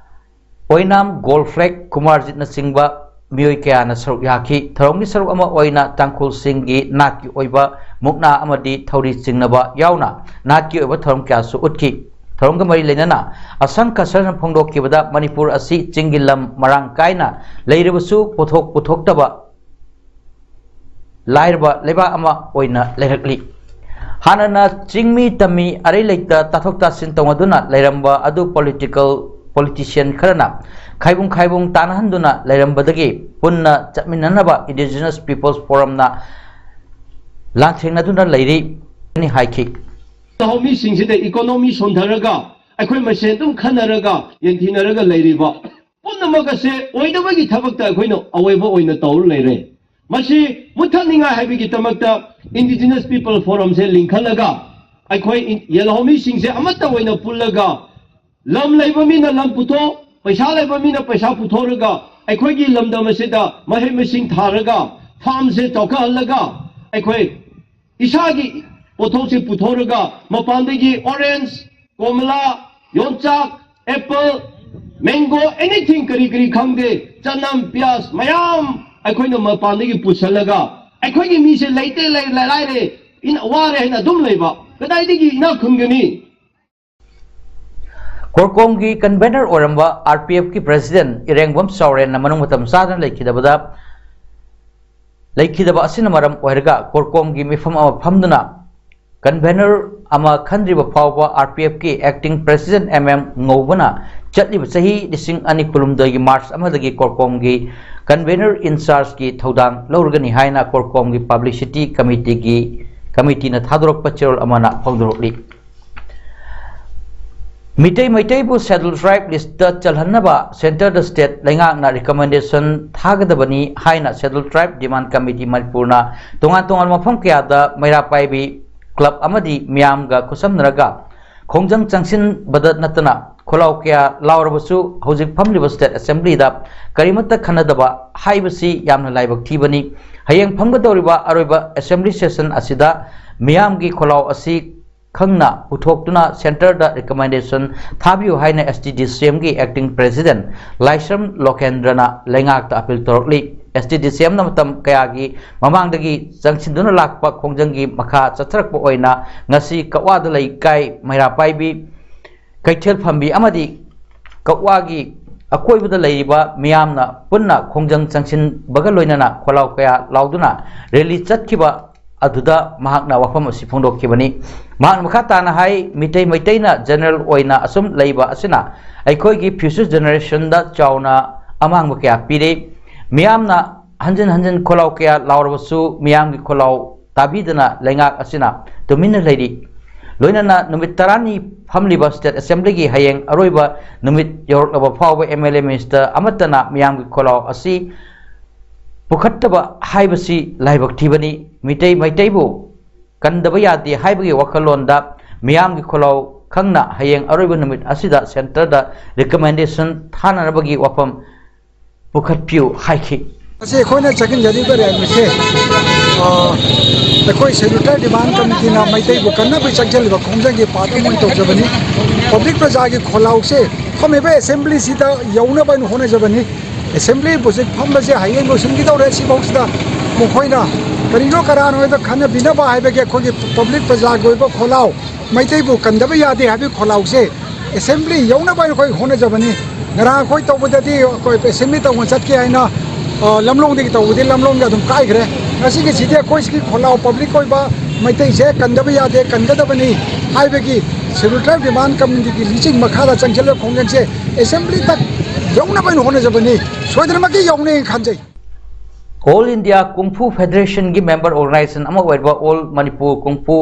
ꯑꯣꯏꯅꯥꯝ ꯒꯣꯜ ꯐ꯭ꯂꯦꯛ ꯀꯨꯃꯥꯔꯖꯤꯠꯅꯆꯤꯡꯕ ꯃꯤꯑꯣꯏ ꯀꯌꯥꯅ ꯁꯔꯨꯛ ꯌꯥꯈꯤ꯫ ꯊꯧꯔꯝꯒꯤ ꯁꯔꯨꯛ ꯑꯃ ꯑꯣꯏꯅ ꯇꯥꯡꯈꯨꯜꯁꯤꯡꯒꯤ ꯅꯥꯠꯀꯤ ꯑꯣꯏꯕ ꯃꯨꯛꯅꯥ ꯑꯃꯗꯤ ꯊꯧꯔꯤ ꯆꯤꯡꯅꯕ ꯌꯥꯎꯅ ꯅꯥꯠꯀꯤ ꯑꯣꯏꯕ ꯊꯧꯔꯝ ꯀꯌꯥꯁꯨ ꯎꯠꯈꯤ꯫ ꯊꯧꯔꯝꯒ ꯃꯔꯤ ꯂꯩꯅꯅ ꯑꯁꯪ ꯀꯁꯔꯅ ꯐꯣꯡꯗꯣꯛꯈꯤꯕꯗ, ꯃꯅꯤꯄꯨꯔ ꯑꯁꯤ ꯆꯤꯡꯒꯤ ꯂꯝ ꯃꯔꯥꯡ ꯀꯥꯏꯅ ꯂꯩꯔꯕꯁꯨ ꯄꯣꯠꯊꯣꯛ ꯄꯨꯊꯣꯛꯇꯕ ꯂꯥꯏꯔꯕ ꯂꯩꯕꯥꯛ ꯑꯃ ꯑꯣꯏꯅ ꯂꯩꯔꯛꯂꯤ꯫ ꯍꯥꯟꯅꯅ ꯆꯤꯡꯃꯤ ꯇꯝꯃꯤ ꯑꯔꯩ ꯂꯩꯇ ꯇꯥꯊꯣꯛ ꯇꯥꯁꯤꯟ ꯇꯧꯅꯗꯨꯅ ꯂꯩꯔꯝꯕ ꯑꯗꯨ political politician ꯈꯔꯅ ꯈꯥꯏꯕꯨꯡ ꯈꯥꯏꯕꯨꯡ ꯇꯥꯅꯍꯟꯗꯨꯅ ꯂꯩꯔꯝꯕꯗꯒꯤ ꯄꯨꯟꯅ ꯆꯠꯃꯤꯟꯅꯅꯕ Indigenous Peoples Forumꯅ ꯂꯥꯟꯊꯦꯡꯅꯗꯨꯅ ꯂꯩꯔꯤ ꯍꯥꯏꯈꯤ꯫ ꯂꯧꯃꯤꯁꯤꯡꯁꯤꯗ economy ꯁꯣꯟꯊꯔꯒ ꯑꯩꯈꯣꯏ ꯃꯁꯦꯟ ꯑꯗꯨꯝ ꯈꯟꯅꯔꯒ ꯌꯦꯡꯊꯤꯅꯔꯒ ꯂꯩꯔꯤꯕ ꯄꯨꯝꯅꯃꯛ ꯑꯁꯦ ꯑꯣꯏꯗꯕꯒꯤ ꯊꯕꯛꯇ ꯑꯩꯈꯣꯏꯅ ꯑꯑꯣꯏꯕ ꯑꯣꯏꯅ ꯇꯧꯔ ꯂꯩꯔꯦ꯫ ꯃꯁꯤ ꯃꯨꯠꯊꯠꯅꯤꯡꯉꯥꯏ ꯍꯥꯏꯕꯒꯤꯗꯃꯛꯇ Indigenous People Forumꯁꯦ ꯂꯤꯡꯈꯠꯂꯒ ꯑꯩꯈꯣꯏ ꯏꯟ- ꯌꯦꯜꯍꯧꯃꯤꯁꯤꯡꯁꯦ ꯑꯃꯠꯇ ꯑꯣꯏꯅ ꯄꯨꯜꯂꯒ ꯂꯝ ꯂꯩꯕ ꯃꯤꯅ ꯂꯝ ꯄꯨꯊꯣꯛ, ꯄꯩꯁꯥ ꯂꯩꯕ ꯃꯤꯅ ꯄꯩꯁꯥ ꯄꯨꯊꯣꯛꯂꯒ ꯑꯩꯈꯣꯏꯒꯤ ꯂꯝꯗꯝ ꯑꯁꯤꯗ ꯃꯍꯩ ꯃꯁꯤꯡ ꯊꯥꯔꯒ farmꯁꯦ ꯆꯥꯎꯈꯠꯍꯜꯂꯒ ꯑꯩꯈꯣꯏ ꯏꯁꯥꯒꯤ ꯄꯣꯠꯊꯣꯛꯁꯦ ꯄꯨꯊꯣꯛꯂꯒ ꯃꯄꯥꯟꯗꯒꯤ orange, ꯀꯣꯝꯂꯥ, ꯌꯣꯡꯆꯥꯛ, apple, mango, anything ꯀꯔꯤ ꯀꯔꯤ ꯈꯪꯗꯦ, ꯆꯅꯝ, ꯄꯤꯌꯥꯁ ꯃꯌꯥꯝ ꯑꯩꯈꯣꯏꯅ ꯃꯄꯥꯟꯗꯒꯤ ꯄꯨꯁꯜꯂꯒ ꯑꯩꯈꯣꯏꯒꯤ ꯃꯤꯁꯦ ꯂꯩꯇꯦ, ꯂꯩ- ꯂꯥꯏꯔꯦ, ꯏꯟ- ꯋꯥꯔꯦ ꯍꯥꯏꯅ ꯑꯗꯨꯝ ꯂꯩꯕ, ꯀꯗꯥꯏꯗꯒꯤ ꯏꯅꯥꯛ ꯈꯨꯟꯒꯅꯤ? ꯀꯣꯔꯀꯣꯝꯒꯤ convener ꯑꯣꯏꯔꯝꯕ RPFꯀꯤ president ꯏꯔꯦꯡꯕꯝ ꯆꯥꯎꯔꯦꯟꯅ ꯃꯅꯨꯡ ꯃꯇꯝ ꯆꯥꯗꯅ ꯂꯩꯈꯤꯗꯕꯗ ꯂꯩꯈꯤꯗꯕ ꯑꯁꯤꯅ ꯃꯔꯝ ꯑꯣꯏꯔꯒ ꯀꯣꯔꯀꯣꯝꯒꯤ ꯃꯤꯐꯝ ꯑꯃ ꯐꯝꯗꯨꯅ convener ꯑꯃ ꯈꯟꯗ꯭ꯔꯤꯕ ꯐꯥꯎꯕ RPFꯀꯤ acting president MM ꯉꯧꯕꯅ ꯆꯠꯂꯤꯕ ꯆꯍꯤ ꯂꯤꯁꯤꯡ ꯑꯅꯤ ꯀꯨꯟꯍꯨꯝꯗꯣꯏꯒꯤ March ꯑꯃꯗꯒꯤ ꯀꯣꯔꯀꯣꯝꯒꯤ convener in chargeꯀꯤ ꯊꯧꯗꯥꯡ ꯂꯧꯔꯒꯅꯤ ꯍꯥꯏꯅ ꯀꯣꯔꯀꯣꯝꯒꯤ publicity committeeꯒꯤ committeeꯅ ꯊꯥꯗꯣꯔꯛꯄ ꯆꯦꯔꯣꯜ ꯑꯃꯅ ꯐꯣꯡꯗꯣꯔꯛꯂꯤ꯫ ꯃꯤꯇꯩ ꯃꯩꯇꯩꯕꯨ Scheduled Tribe listꯇ ꯆꯜꯍꯟꯅꯕ centreꯗ state ꯂꯩꯉꯥꯛꯅ recommendation ꯊꯥꯒꯗꯕꯅꯤ ꯍꯥꯏꯅ Scheduled Tribe Demand Committee ꯃꯅꯤꯄꯨꯔꯅ ꯇꯣꯉꯥꯟ ꯇꯣꯉꯥꯟꯕ ꯃꯐꯝ ꯀꯌꯥꯗ ꯃꯩꯔꯥ ꯄꯥꯏꯕꯤ club ꯑꯃꯗꯤ ꯃꯤꯌꯥꯝꯒ ꯈꯨꯠꯁꯝꯅꯔꯒ ꯈꯣꯡꯖꯪ ꯆꯪꯁꯤꯟꯕꯗ ꯅꯠꯇꯅ ꯈꯣꯜꯂꯥꯎ ꯀꯌꯥ ꯂꯥꯎꯔꯕꯁꯨ ꯍꯧꯖꯤꯛ ꯐꯝꯂꯤꯕ state assemblyꯗ ꯀꯔꯤꯃꯠꯇ ꯈꯟꯅꯗꯕ ꯍꯥꯏꯕꯁꯤ ꯌꯥꯝꯅ ꯂꯥꯏꯕꯛ ꯊꯤꯕꯅꯤ꯫ ꯍꯌꯦꯡ ꯐꯝꯒꯗꯧꯔꯤꯕ ꯑꯔꯣꯏꯕ assembly session ꯑꯁꯤꯗ ꯃꯤꯌꯥꯝꯒꯤ ꯈꯣꯜꯂꯥꯎ ꯑꯁꯤ ꯈꯪꯅ ꯄꯨꯊꯣꯛꯇꯨꯅ ꯁꯦꯟꯇꯔꯗ ꯔꯤꯀꯃꯦꯟꯗꯦꯁꯟ ꯊꯥꯕꯤꯌꯨ ꯍꯥꯏꯅ ꯑꯦꯁ ꯇꯤ ꯗꯤ ꯁꯤ ꯑꯦꯝꯒꯤ ꯑꯦꯛꯇꯤꯡ ꯄ꯭ꯔꯦꯁꯤꯗꯦꯟꯠ ꯂꯥꯏꯁ꯭ꯔꯝ ꯂꯣꯀꯦꯟꯗ꯭ꯔꯅ ꯂꯩꯉꯥꯛꯇ ꯑꯄꯤꯜ ꯇꯧꯔꯛꯂꯤ꯫ ꯑꯦꯁ ꯇꯤ ꯗꯤ ꯁꯤ ꯑꯦꯝꯅ ꯃꯇꯝ ꯀꯌꯥꯒꯤ ꯃꯃꯥꯡꯗꯒꯤ ꯆꯪꯁꯤꯟꯗꯨꯅ ꯂꯥꯛꯄ ꯈꯣꯡꯖꯪꯒꯤ ꯃꯈꯥ ꯆꯠꯊꯔꯛꯄ ꯑꯣꯏꯅ ꯉꯁꯤ ꯀꯛꯋꯥꯗ ꯂꯩꯀꯥꯏ ꯃꯩꯔꯥ ꯄꯥꯏꯕꯤ ꯀꯩꯊꯦꯜ ꯐꯝꯕꯤ ꯑꯃꯗꯤ ꯀꯛꯋꯥꯒꯤ ꯑꯀꯣꯏꯕꯗ ꯂꯩꯔꯤꯕ ꯃꯤꯌꯥꯝꯅ ꯄꯨꯟꯅ ꯈꯣꯡꯖꯪ ꯆꯪꯁꯤꯟꯕꯒ ꯂꯣꯏꯅꯅ ꯈꯣꯜꯂꯥꯎ ꯀꯌꯥ ꯂꯥꯎꯗꯨꯅ ꯔꯦꯂꯤ ꯆꯠꯈꯤꯕ ꯑꯗꯨꯗ ꯃꯍꯥꯛꯅ ꯋꯥꯐꯝ ꯑꯁꯤ ꯐꯣꯡꯗꯣꯛꯈꯤꯕꯅꯤ꯫ ꯃꯍꯥꯛꯅ ꯃꯈꯥ ꯇꯥꯅ ꯍꯥꯏ, ꯃꯤꯇꯩ ꯃꯩꯇꯩꯅ ꯖꯦꯅꯔꯦꯜ ꯑꯣꯏꯅ ꯑꯁꯨꯝ ꯂꯩꯕ ꯑꯁꯤꯅ ꯑꯩꯈꯣꯏꯒꯤ ꯐ꯭ꯌꯨꯆꯔ ꯖꯦꯅꯦꯔꯦꯁꯟꯗ ꯆꯥꯎꯅ ꯑꯃꯥꯡꯕ ꯀꯌꯥ ꯄꯤꯔꯤ꯫ ꯃꯤꯌꯥꯝꯅ ꯍꯟꯖꯤꯟ ꯍꯟꯖꯤꯟ ꯈꯣꯜꯂꯥꯎ ꯀꯌꯥ ꯂꯥꯎꯔꯕꯁꯨ ꯃꯤꯌꯥꯝꯒꯤ ꯈꯣꯜꯂꯥꯎ ꯇꯥꯕꯤꯗꯅ ꯂꯩꯉꯥꯛ ꯑꯁꯤꯅ ꯇꯨꯃꯤꯟꯅ ꯂꯩꯔꯤ꯫ ꯂꯣꯏꯅꯅ ꯅꯨꯃꯤꯠ ꯇꯔꯥꯅꯤ ꯐꯝꯂꯤꯕ ꯁ꯭ꯇꯦꯠ ꯑꯦꯁꯦꯝꯕ꯭ꯂꯤꯒꯤ ꯍꯌꯦꯡ ꯑꯔꯣꯏꯕ ꯅꯨꯃꯤꯠ ꯌꯧꯔꯛꯂꯕ ꯐꯥꯎꯕ ꯑꯦꯝ ꯑꯦꯜ ꯑꯦ ꯃꯤꯅꯤꯁꯇꯔ ꯑꯃꯠꯇꯅ ꯃꯤꯌꯥꯝꯒꯤ ꯈꯣꯜꯂꯥꯎ ꯑꯁꯤ ꯄꯨꯈꯠꯇꯕ ꯍꯥꯏꯕꯁꯤ ꯂꯥꯏꯕꯛ ꯊꯤꯕꯅꯤ꯫ ꯃꯤꯇꯩ ꯃꯩꯇꯩꯕꯨ ꯀꯟꯗꯕ ꯌꯥꯗꯦ ꯍꯥꯏꯕꯒꯤ ꯋꯥꯈꯜꯂꯣꯟꯗ ꯃꯤꯌꯥꯝꯒꯤ ꯈꯣꯜꯂꯥꯎ ꯈꯪꯅ ꯍꯌꯦꯡ ꯑꯔꯣꯏꯕ ꯅꯨꯃꯤꯠ ꯑꯁꯤꯗ ꯁꯦꯟꯇꯔꯗ ꯔꯤꯀꯃꯦꯟꯗꯦꯁꯟ ꯊꯥꯅꯅꯕꯒꯤ ꯋꯥꯐꯝ ꯄꯨꯈꯠꯄꯤꯌꯨ ꯍꯥꯏꯈꯤ꯫ ꯉꯁꯤ ꯑꯩꯈꯣꯏꯅ ꯆꯪꯁꯤꯟꯖꯔꯤꯕ ꯔꯦꯂꯤꯁꯦ, ꯑ, ꯑꯩꯈꯣꯏ ꯁꯦꯂꯨꯂꯔ ꯗꯤꯃꯥꯟ ꯀꯃꯤꯇꯤꯅ ꯃꯩꯇꯩꯕꯨ ꯀꯟꯅꯕꯒꯤ ꯆꯪꯁꯤꯜꯂꯤꯕ ꯈꯣꯡꯖꯪꯒꯤ ꯄꯥꯔꯠ ꯑꯃ ꯑꯣꯏꯅ ꯇꯧꯖꯕꯅꯤ꯫ ꯄꯕ꯭ꯂꯤꯛ ꯄ꯭ꯔꯖꯥꯒꯤ ꯈꯣꯜꯂꯥꯎꯁꯦ ꯐꯝꯃꯤꯕ ꯑꯦꯁꯦꯝꯕ꯭ꯂꯤꯁꯤꯗ ꯌꯧꯅꯕ ꯑꯩꯅ ꯍꯣꯠꯅꯖꯕꯅꯤ꯫ ꯑꯦꯁꯦꯝꯕ꯭ꯂꯤ ꯍꯧꯖꯤꯛ ꯐꯝꯕꯁꯦ ꯍꯌꯦꯡ ꯂꯣꯏꯁꯤꯟꯈꯤꯗꯧꯔꯦ꯫ ꯁꯤꯐꯥꯎꯁꯤꯗ ꯃꯈꯣꯏꯅ ꯀꯔꯤꯅꯣ ꯀꯔꯥꯅꯣ ꯍꯥꯏꯗ ꯈꯟꯅ ꯕꯤꯅꯕ ꯍꯥꯏꯕꯒꯤ ꯑꯩꯈꯣꯏꯒꯤ ꯄꯕ꯭ꯂꯤꯛ ꯄ꯭ꯔꯖꯥꯒꯤ ꯑꯣꯏꯕ ꯈꯣꯜꯂꯥꯎ, ꯃꯩꯇꯩꯕꯨ ꯀꯟꯗꯕ ꯌꯥꯗꯦ ꯍꯥꯏꯕꯒꯤ ꯈꯣꯜꯂꯥꯎꯁꯦ ꯑꯦꯁꯦꯝꯕ꯭ꯂꯤ ꯌꯧꯅꯕ ꯑꯩꯈꯣꯏ ꯍꯣꯠꯅꯖꯕꯅꯤ꯫ ꯉꯔꯥꯡ ꯑꯩꯈꯣꯏ ꯇꯧꯕꯗꯗꯤ ꯑꯩꯈꯣꯏ ꯑꯦꯁꯦꯝꯕ꯭ꯂꯤ ꯇꯧꯕ ꯆꯠꯀꯦ ꯍꯥꯏꯅ, ꯑ, ꯂꯝꯂꯣꯡꯗꯒꯤ ꯇꯧꯕꯗꯤ ꯂꯝꯂꯣꯡꯗ ꯑꯗꯨꯝ ꯀꯥꯏꯈ꯭ꯔꯦ꯫ ꯉꯁꯤꯒꯤꯁꯤꯗꯤ ꯑꯩꯈꯣꯏ ꯁꯤꯒꯤ ꯈꯣꯜꯂꯥꯎ ꯄꯕ꯭ꯂꯤꯛ ꯑꯣꯏꯕ ꯃꯩꯇꯩꯁꯦ ꯀꯟꯗꯕ ꯌꯥꯗꯦ, ꯀꯟꯒꯗꯕꯅꯤ ꯍꯥꯏꯕꯒꯤ ꯁꯦꯂꯨꯂꯔ ꯗꯤꯃꯥꯟ ꯀꯃꯤꯇꯤꯒꯤ ꯂꯨꯆꯤꯡ ꯃꯈꯥꯗ ꯆꯪꯁꯤꯜꯂꯕ ꯈꯣꯡꯖꯪꯁꯦ ꯑꯦꯁꯦꯝꯕ꯭ꯂꯤꯗ ꯌꯧꯅꯕ ꯑꯩꯅ ꯍꯣꯠꯅꯖꯕꯅꯤ꯫ ꯁꯣꯏꯗꯅꯃꯛꯀꯤ ꯌꯧꯅꯤ ꯈꯟꯖꯩ꯫ ꯑꯣꯜ ꯏꯟꯗꯤꯌꯥ ꯀꯨꯡꯐꯨ ꯐꯦꯗꯔꯦꯁꯟꯒꯤ ꯃꯦꯝꯕꯔ ꯑꯣꯔꯒꯅꯥꯏꯖꯦꯁꯟ ꯑꯃ ꯑꯣꯏꯔꯤꯕ ꯑꯣꯜ ꯃꯅꯤꯄꯨꯔ ꯀꯨꯡꯐꯨ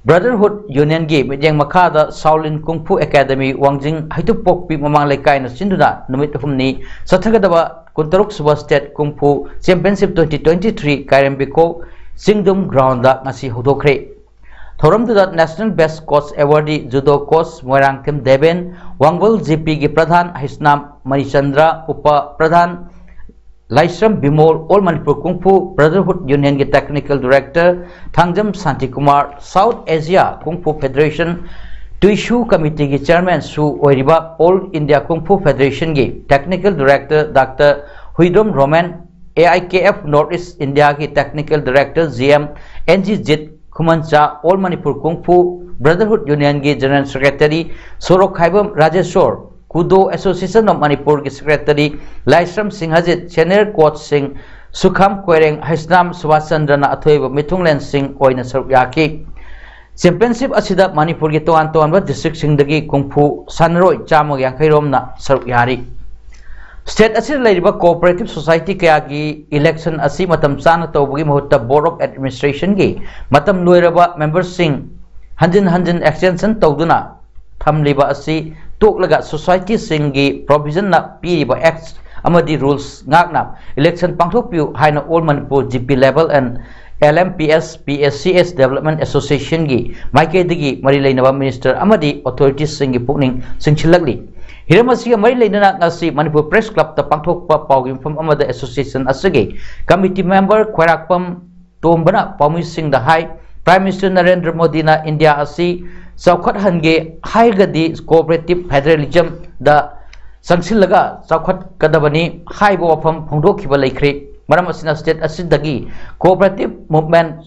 ꯕ꯭ꯔꯗꯔꯍꯨꯗ ꯌꯨꯅꯤꯌꯟꯒꯤ ꯃꯤꯠꯌꯦꯡ ꯃꯈꯥꯗ ꯁꯥꯎꯂꯤꯟ ꯀꯨꯡꯐꯨ ꯑꯦꯀꯥꯗꯃꯤ ꯋꯥꯡꯖꯤꯡ ꯍꯩꯇꯨꯞꯄꯣꯛꯄꯤ ꯃꯃꯥꯡ ꯂꯩꯀꯥꯏꯅ ꯁꯤꯟꯗꯨꯅ ꯅꯨꯃꯤꯠ ꯑꯍꯨꯝꯅꯤ ꯆꯠꯊꯒꯗꯕ ꯀꯨꯟꯇꯔꯨꯛ ꯁꯨꯕ state kung fu championship twenty twenty three ꯀꯥꯏꯔꯦꯝꯕꯤꯈꯣꯛ ꯆꯤꯡꯗꯨꯝ ꯒ꯭ꯔꯥꯎꯟꯗ ꯉꯁꯤ ꯍꯧꯗꯣꯛꯈ꯭ꯔꯦ꯫ ꯊꯧꯔꯝꯗꯨꯗ national best coach awardee judo coach Moirangthem Deben, Wangbal G ꯄꯤꯒꯤ ꯄ꯭ꯔꯙꯥꯟ ꯍꯩꯁꯅꯥꯝ ꯃꯅꯤꯆꯟꯗ꯭ꯔ, ꯎꯄ ꯄ꯭ꯔꯙꯥꯟ ꯂꯥꯏꯁ꯭ꯔꯝ Bimol, All Manipur Kung Fu Brotherhood Union ꯒꯤ Technical Director, Thangjam Shantikumar, South Asia Kung Fu Federation ꯇꯨꯏꯁꯨ Committee ꯒꯤ Chairman ꯁꯨ ꯑꯣꯏꯔꯤꯕ All India Kung Fu Federation ꯒꯤ Technical Director Doctor Huidrom Roman, A I K F North East India ꯒꯤ Technical Director G M N G ꯖꯤꯠ, ꯈꯨꯃꯟꯆꯥ, All Manipur Kung Fu Brotherhood Union ꯒꯤ General Secretary Sorokhaibam Rajeshor, Kudo Association of Manipur ꯒꯤ Secretary ꯂꯥꯏꯁ꯭ꯔꯝ ꯁꯤꯡꯍꯖꯤꯠ, Senior Coach ꯁꯤꯡ ꯁꯨꯈꯥꯝ ꯀꯣꯏꯔꯦꯡ, ꯍꯩꯁꯅꯥꯝ ꯁꯨꯕꯥꯁ ꯆꯟꯗ꯭ꯔꯅ ꯑꯊꯣꯏꯕ ꯃꯤꯊꯨꯡꯂꯦꯟꯁꯤꯡ ꯑꯣꯏꯅ ꯁꯔꯨꯛ ꯌꯥꯈꯤ꯫ Championship ꯑꯁꯤꯗ ꯃꯅꯤꯄꯨꯔꯒꯤ ꯇꯣꯉꯥꯟ ꯇꯣꯉꯥꯟꯕ district ꯁꯤꯡꯗꯒꯤ ꯀꯨꯡꯐꯨ ꯁꯥꯟꯅꯔꯣꯏ ꯆꯥꯝꯃꯒ ꯌꯥꯡꯈꯩ ꯔꯣꯝꯅ ꯁꯔꯨꯛ ꯌꯥꯔꯤ꯫ State ꯑꯁꯤꯗ ꯂꯩꯔꯤꯕ cooperative society ꯀꯌꯥꯒꯤ election ꯑꯁꯤ ꯃꯇꯝ ꯆꯥꯅ ꯇꯧꯕꯒꯤ ꯃꯍꯨꯠꯇ Board of Administration ꯒꯤ ꯃꯇꯝ ꯂꯣꯏꯔꯕ member ꯁꯤꯡ ꯍꯟꯖꯤꯟ ꯍꯟꯖꯤꯟ extension ꯇꯧꯗꯨꯅ ꯊꯝꯂꯤꯕ ꯑꯁꯤ ꯇꯣꯛꯂꯒ society ꯁꯤꯡꯒꯤ provision ꯅ ꯄꯤꯔꯤꯕ acts ꯑꯃꯗꯤ rules ꯉꯥꯛꯅ election ꯄꯥꯡꯊꯣꯛꯄꯤꯌꯨ ꯍꯥꯏꯅ All Manipur G P level and L M P S P S C S Development Association ꯒꯤ ꯃꯥꯏꯀꯩꯗꯒꯤ ꯃꯔꯤ ꯂꯩꯅꯕ minister ꯑꯃꯗꯤ authorities ꯁꯤꯡꯒꯤ ꯄꯨꯛꯅꯤꯡ ꯆꯤꯡꯁꯤꯜꯂꯛꯂꯤ꯫ ꯍꯤꯔꯝ ꯑꯁꯤꯒ ꯃꯔꯤ ꯂꯩꯅꯅ ꯉꯁꯤ Manipur Press Club ꯇ ꯄꯥꯡꯊꯣꯛꯄ ꯄꯥꯎꯒꯤ ꯃꯐꯝ ꯑꯃꯗ association ꯑꯁꯤꯒꯤ committee member ꯈ꯭ꯋꯥꯏꯔꯥꯛꯄꯝ ꯇꯣꯝꯕꯅ ꯄꯥꯎꯃꯤꯁꯤꯡꯗ ꯍꯥꯏ, Prime Minister ꯅꯔꯦꯟꯗ꯭ꯔ ꯃꯣꯗꯤꯅ ꯏꯟꯗꯤꯌꯥ ꯑꯁꯤ ꯆꯥꯎꯈꯠꯍꯟꯒꯦ ꯍꯥꯏꯔꯒꯗꯤ cooperative federalism ꯗ ꯆꯪꯁꯤꯜꯂꯒ ꯆꯥꯎꯈꯠꯀꯗꯕꯅꯤ ꯍꯥꯏꯕ ꯋꯥꯐꯝ ꯐꯣꯡꯗꯣꯛꯈꯤꯕ ꯂꯩꯈ꯭ꯔꯦ꯫ ꯃꯔꯝ ꯑꯁꯤꯅ state ꯑꯁꯤꯗꯒꯤ cooperative movement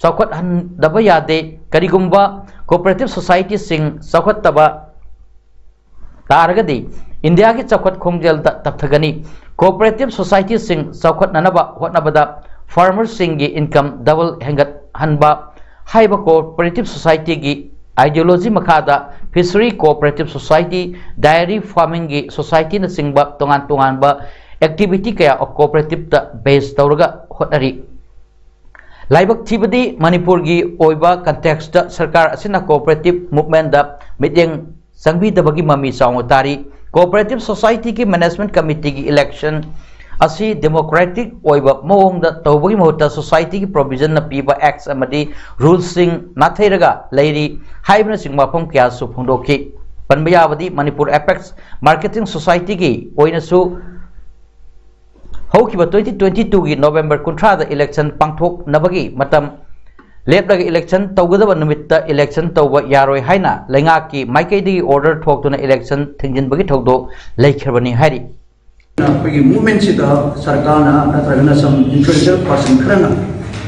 ꯆꯥꯎꯈꯠꯍꯟꯗꯕ ꯌꯥꯗꯦ꯫ ꯀꯔꯤꯒꯨꯝꯕ cooperative society ꯁꯤꯡ ꯆꯥꯎꯈꯠꯇꯕ ꯇꯥꯔꯒꯗꯤ ꯏꯟꯗꯤꯌꯥꯒꯤ ꯆꯥꯎꯈꯠ ꯈꯣꯡꯖꯦꯜꯗ ꯇꯞꯊꯒꯅꯤ꯫ Cooperative society ꯁꯤꯡ ꯆꯥꯎꯈꯠꯅꯅꯕ ꯍꯣꯠꯅꯕꯗ farmer ꯁꯤꯡꯒꯤ income double ꯍꯦꯟꯒꯠꯍꯟꯕ ꯍꯥꯏꯕ cooperative society ꯒꯤ ideology ꯃꯈꯥꯗ fishery cooperative society, dairy farming ꯒꯤ society ꯅꯆꯤꯡꯕ ꯇꯣꯉꯥꯟ ꯇꯣꯉꯥꯟꯕ activity ꯀꯌꯥ cooperative ꯇ base ꯇꯧꯔꯒ ꯍꯣꯠꯅꯔꯤ꯫ ꯂꯥꯏꯕꯛ ꯊꯤꯕꯗꯤ ꯃꯅꯤꯄꯨꯔꯒꯤ ꯑꯣꯏꯕ context ꯇ ꯁꯔꯀꯥꯔ ꯑꯁꯤꯅ cooperative movement ꯇ ꯃꯤꯠꯌꯦꯡ ꯆꯪꯕꯤꯗꯕꯒꯤ ꯃꯃꯤ ꯆꯥꯎꯅ ꯇꯥꯔꯤ꯫ Cooperative society ꯒꯤ management committee ꯒꯤ election ꯑꯁꯤ democratic ꯑꯣꯏꯕ ꯃꯑꯣꯡꯗ ꯇꯧꯕꯒꯤ ꯃꯍꯨꯠꯇ society ꯒꯤ provision ꯅ ꯄꯤꯕ acts ꯑꯃꯗꯤ rules ꯁꯤꯡ ꯅꯥꯊꯩꯔꯒ ꯂꯩꯔꯤ ꯍꯥꯏꯕꯅꯆꯤꯡꯕ ꯋꯥꯐꯝ ꯀꯌꯥꯁꯨ ꯐꯣꯡꯗꯣꯛꯈꯤ꯫ ꯄꯟꯕ ꯌꯥꯕꯗꯤ ꯃꯅꯤꯄꯨꯔ Apex Marketing Society ꯒꯤ ꯑꯣꯏꯅꯁꯨ ꯍꯧꯈꯤꯕ twenty twenty twoꯒꯤ November ꯀꯨꯟꯊ꯭ꯔꯥꯗ election ꯄꯥꯡꯊꯣꯛꯅꯕꯒꯤ ꯃꯇꯝ ꯂꯦꯞꯂꯒ election ꯇꯧꯒꯗꯕ ꯅꯨꯃꯤꯠꯇ election ꯇꯧꯕ ꯌꯥꯔꯣꯏ ꯍꯥꯏꯅ ꯂꯩꯉꯥꯛꯀꯤ ꯃꯥꯏꯀꯩꯗꯒꯤ order ꯊꯣꯛꯇꯨꯅ election ꯊꯤꯡꯖꯤꯟꯕꯒꯤ ꯊꯧꯗꯣꯛ ꯂꯩꯈ꯭ꯔꯕꯅꯤ ꯍꯥꯏꯔꯤ꯫ ꯑꯩꯈꯣꯏꯒꯤ movementꯁꯤꯗ ꯁꯔꯀꯥꯔꯅ ꯅꯠꯇ꯭ꯔꯒꯅ some influential person ꯈꯔꯅ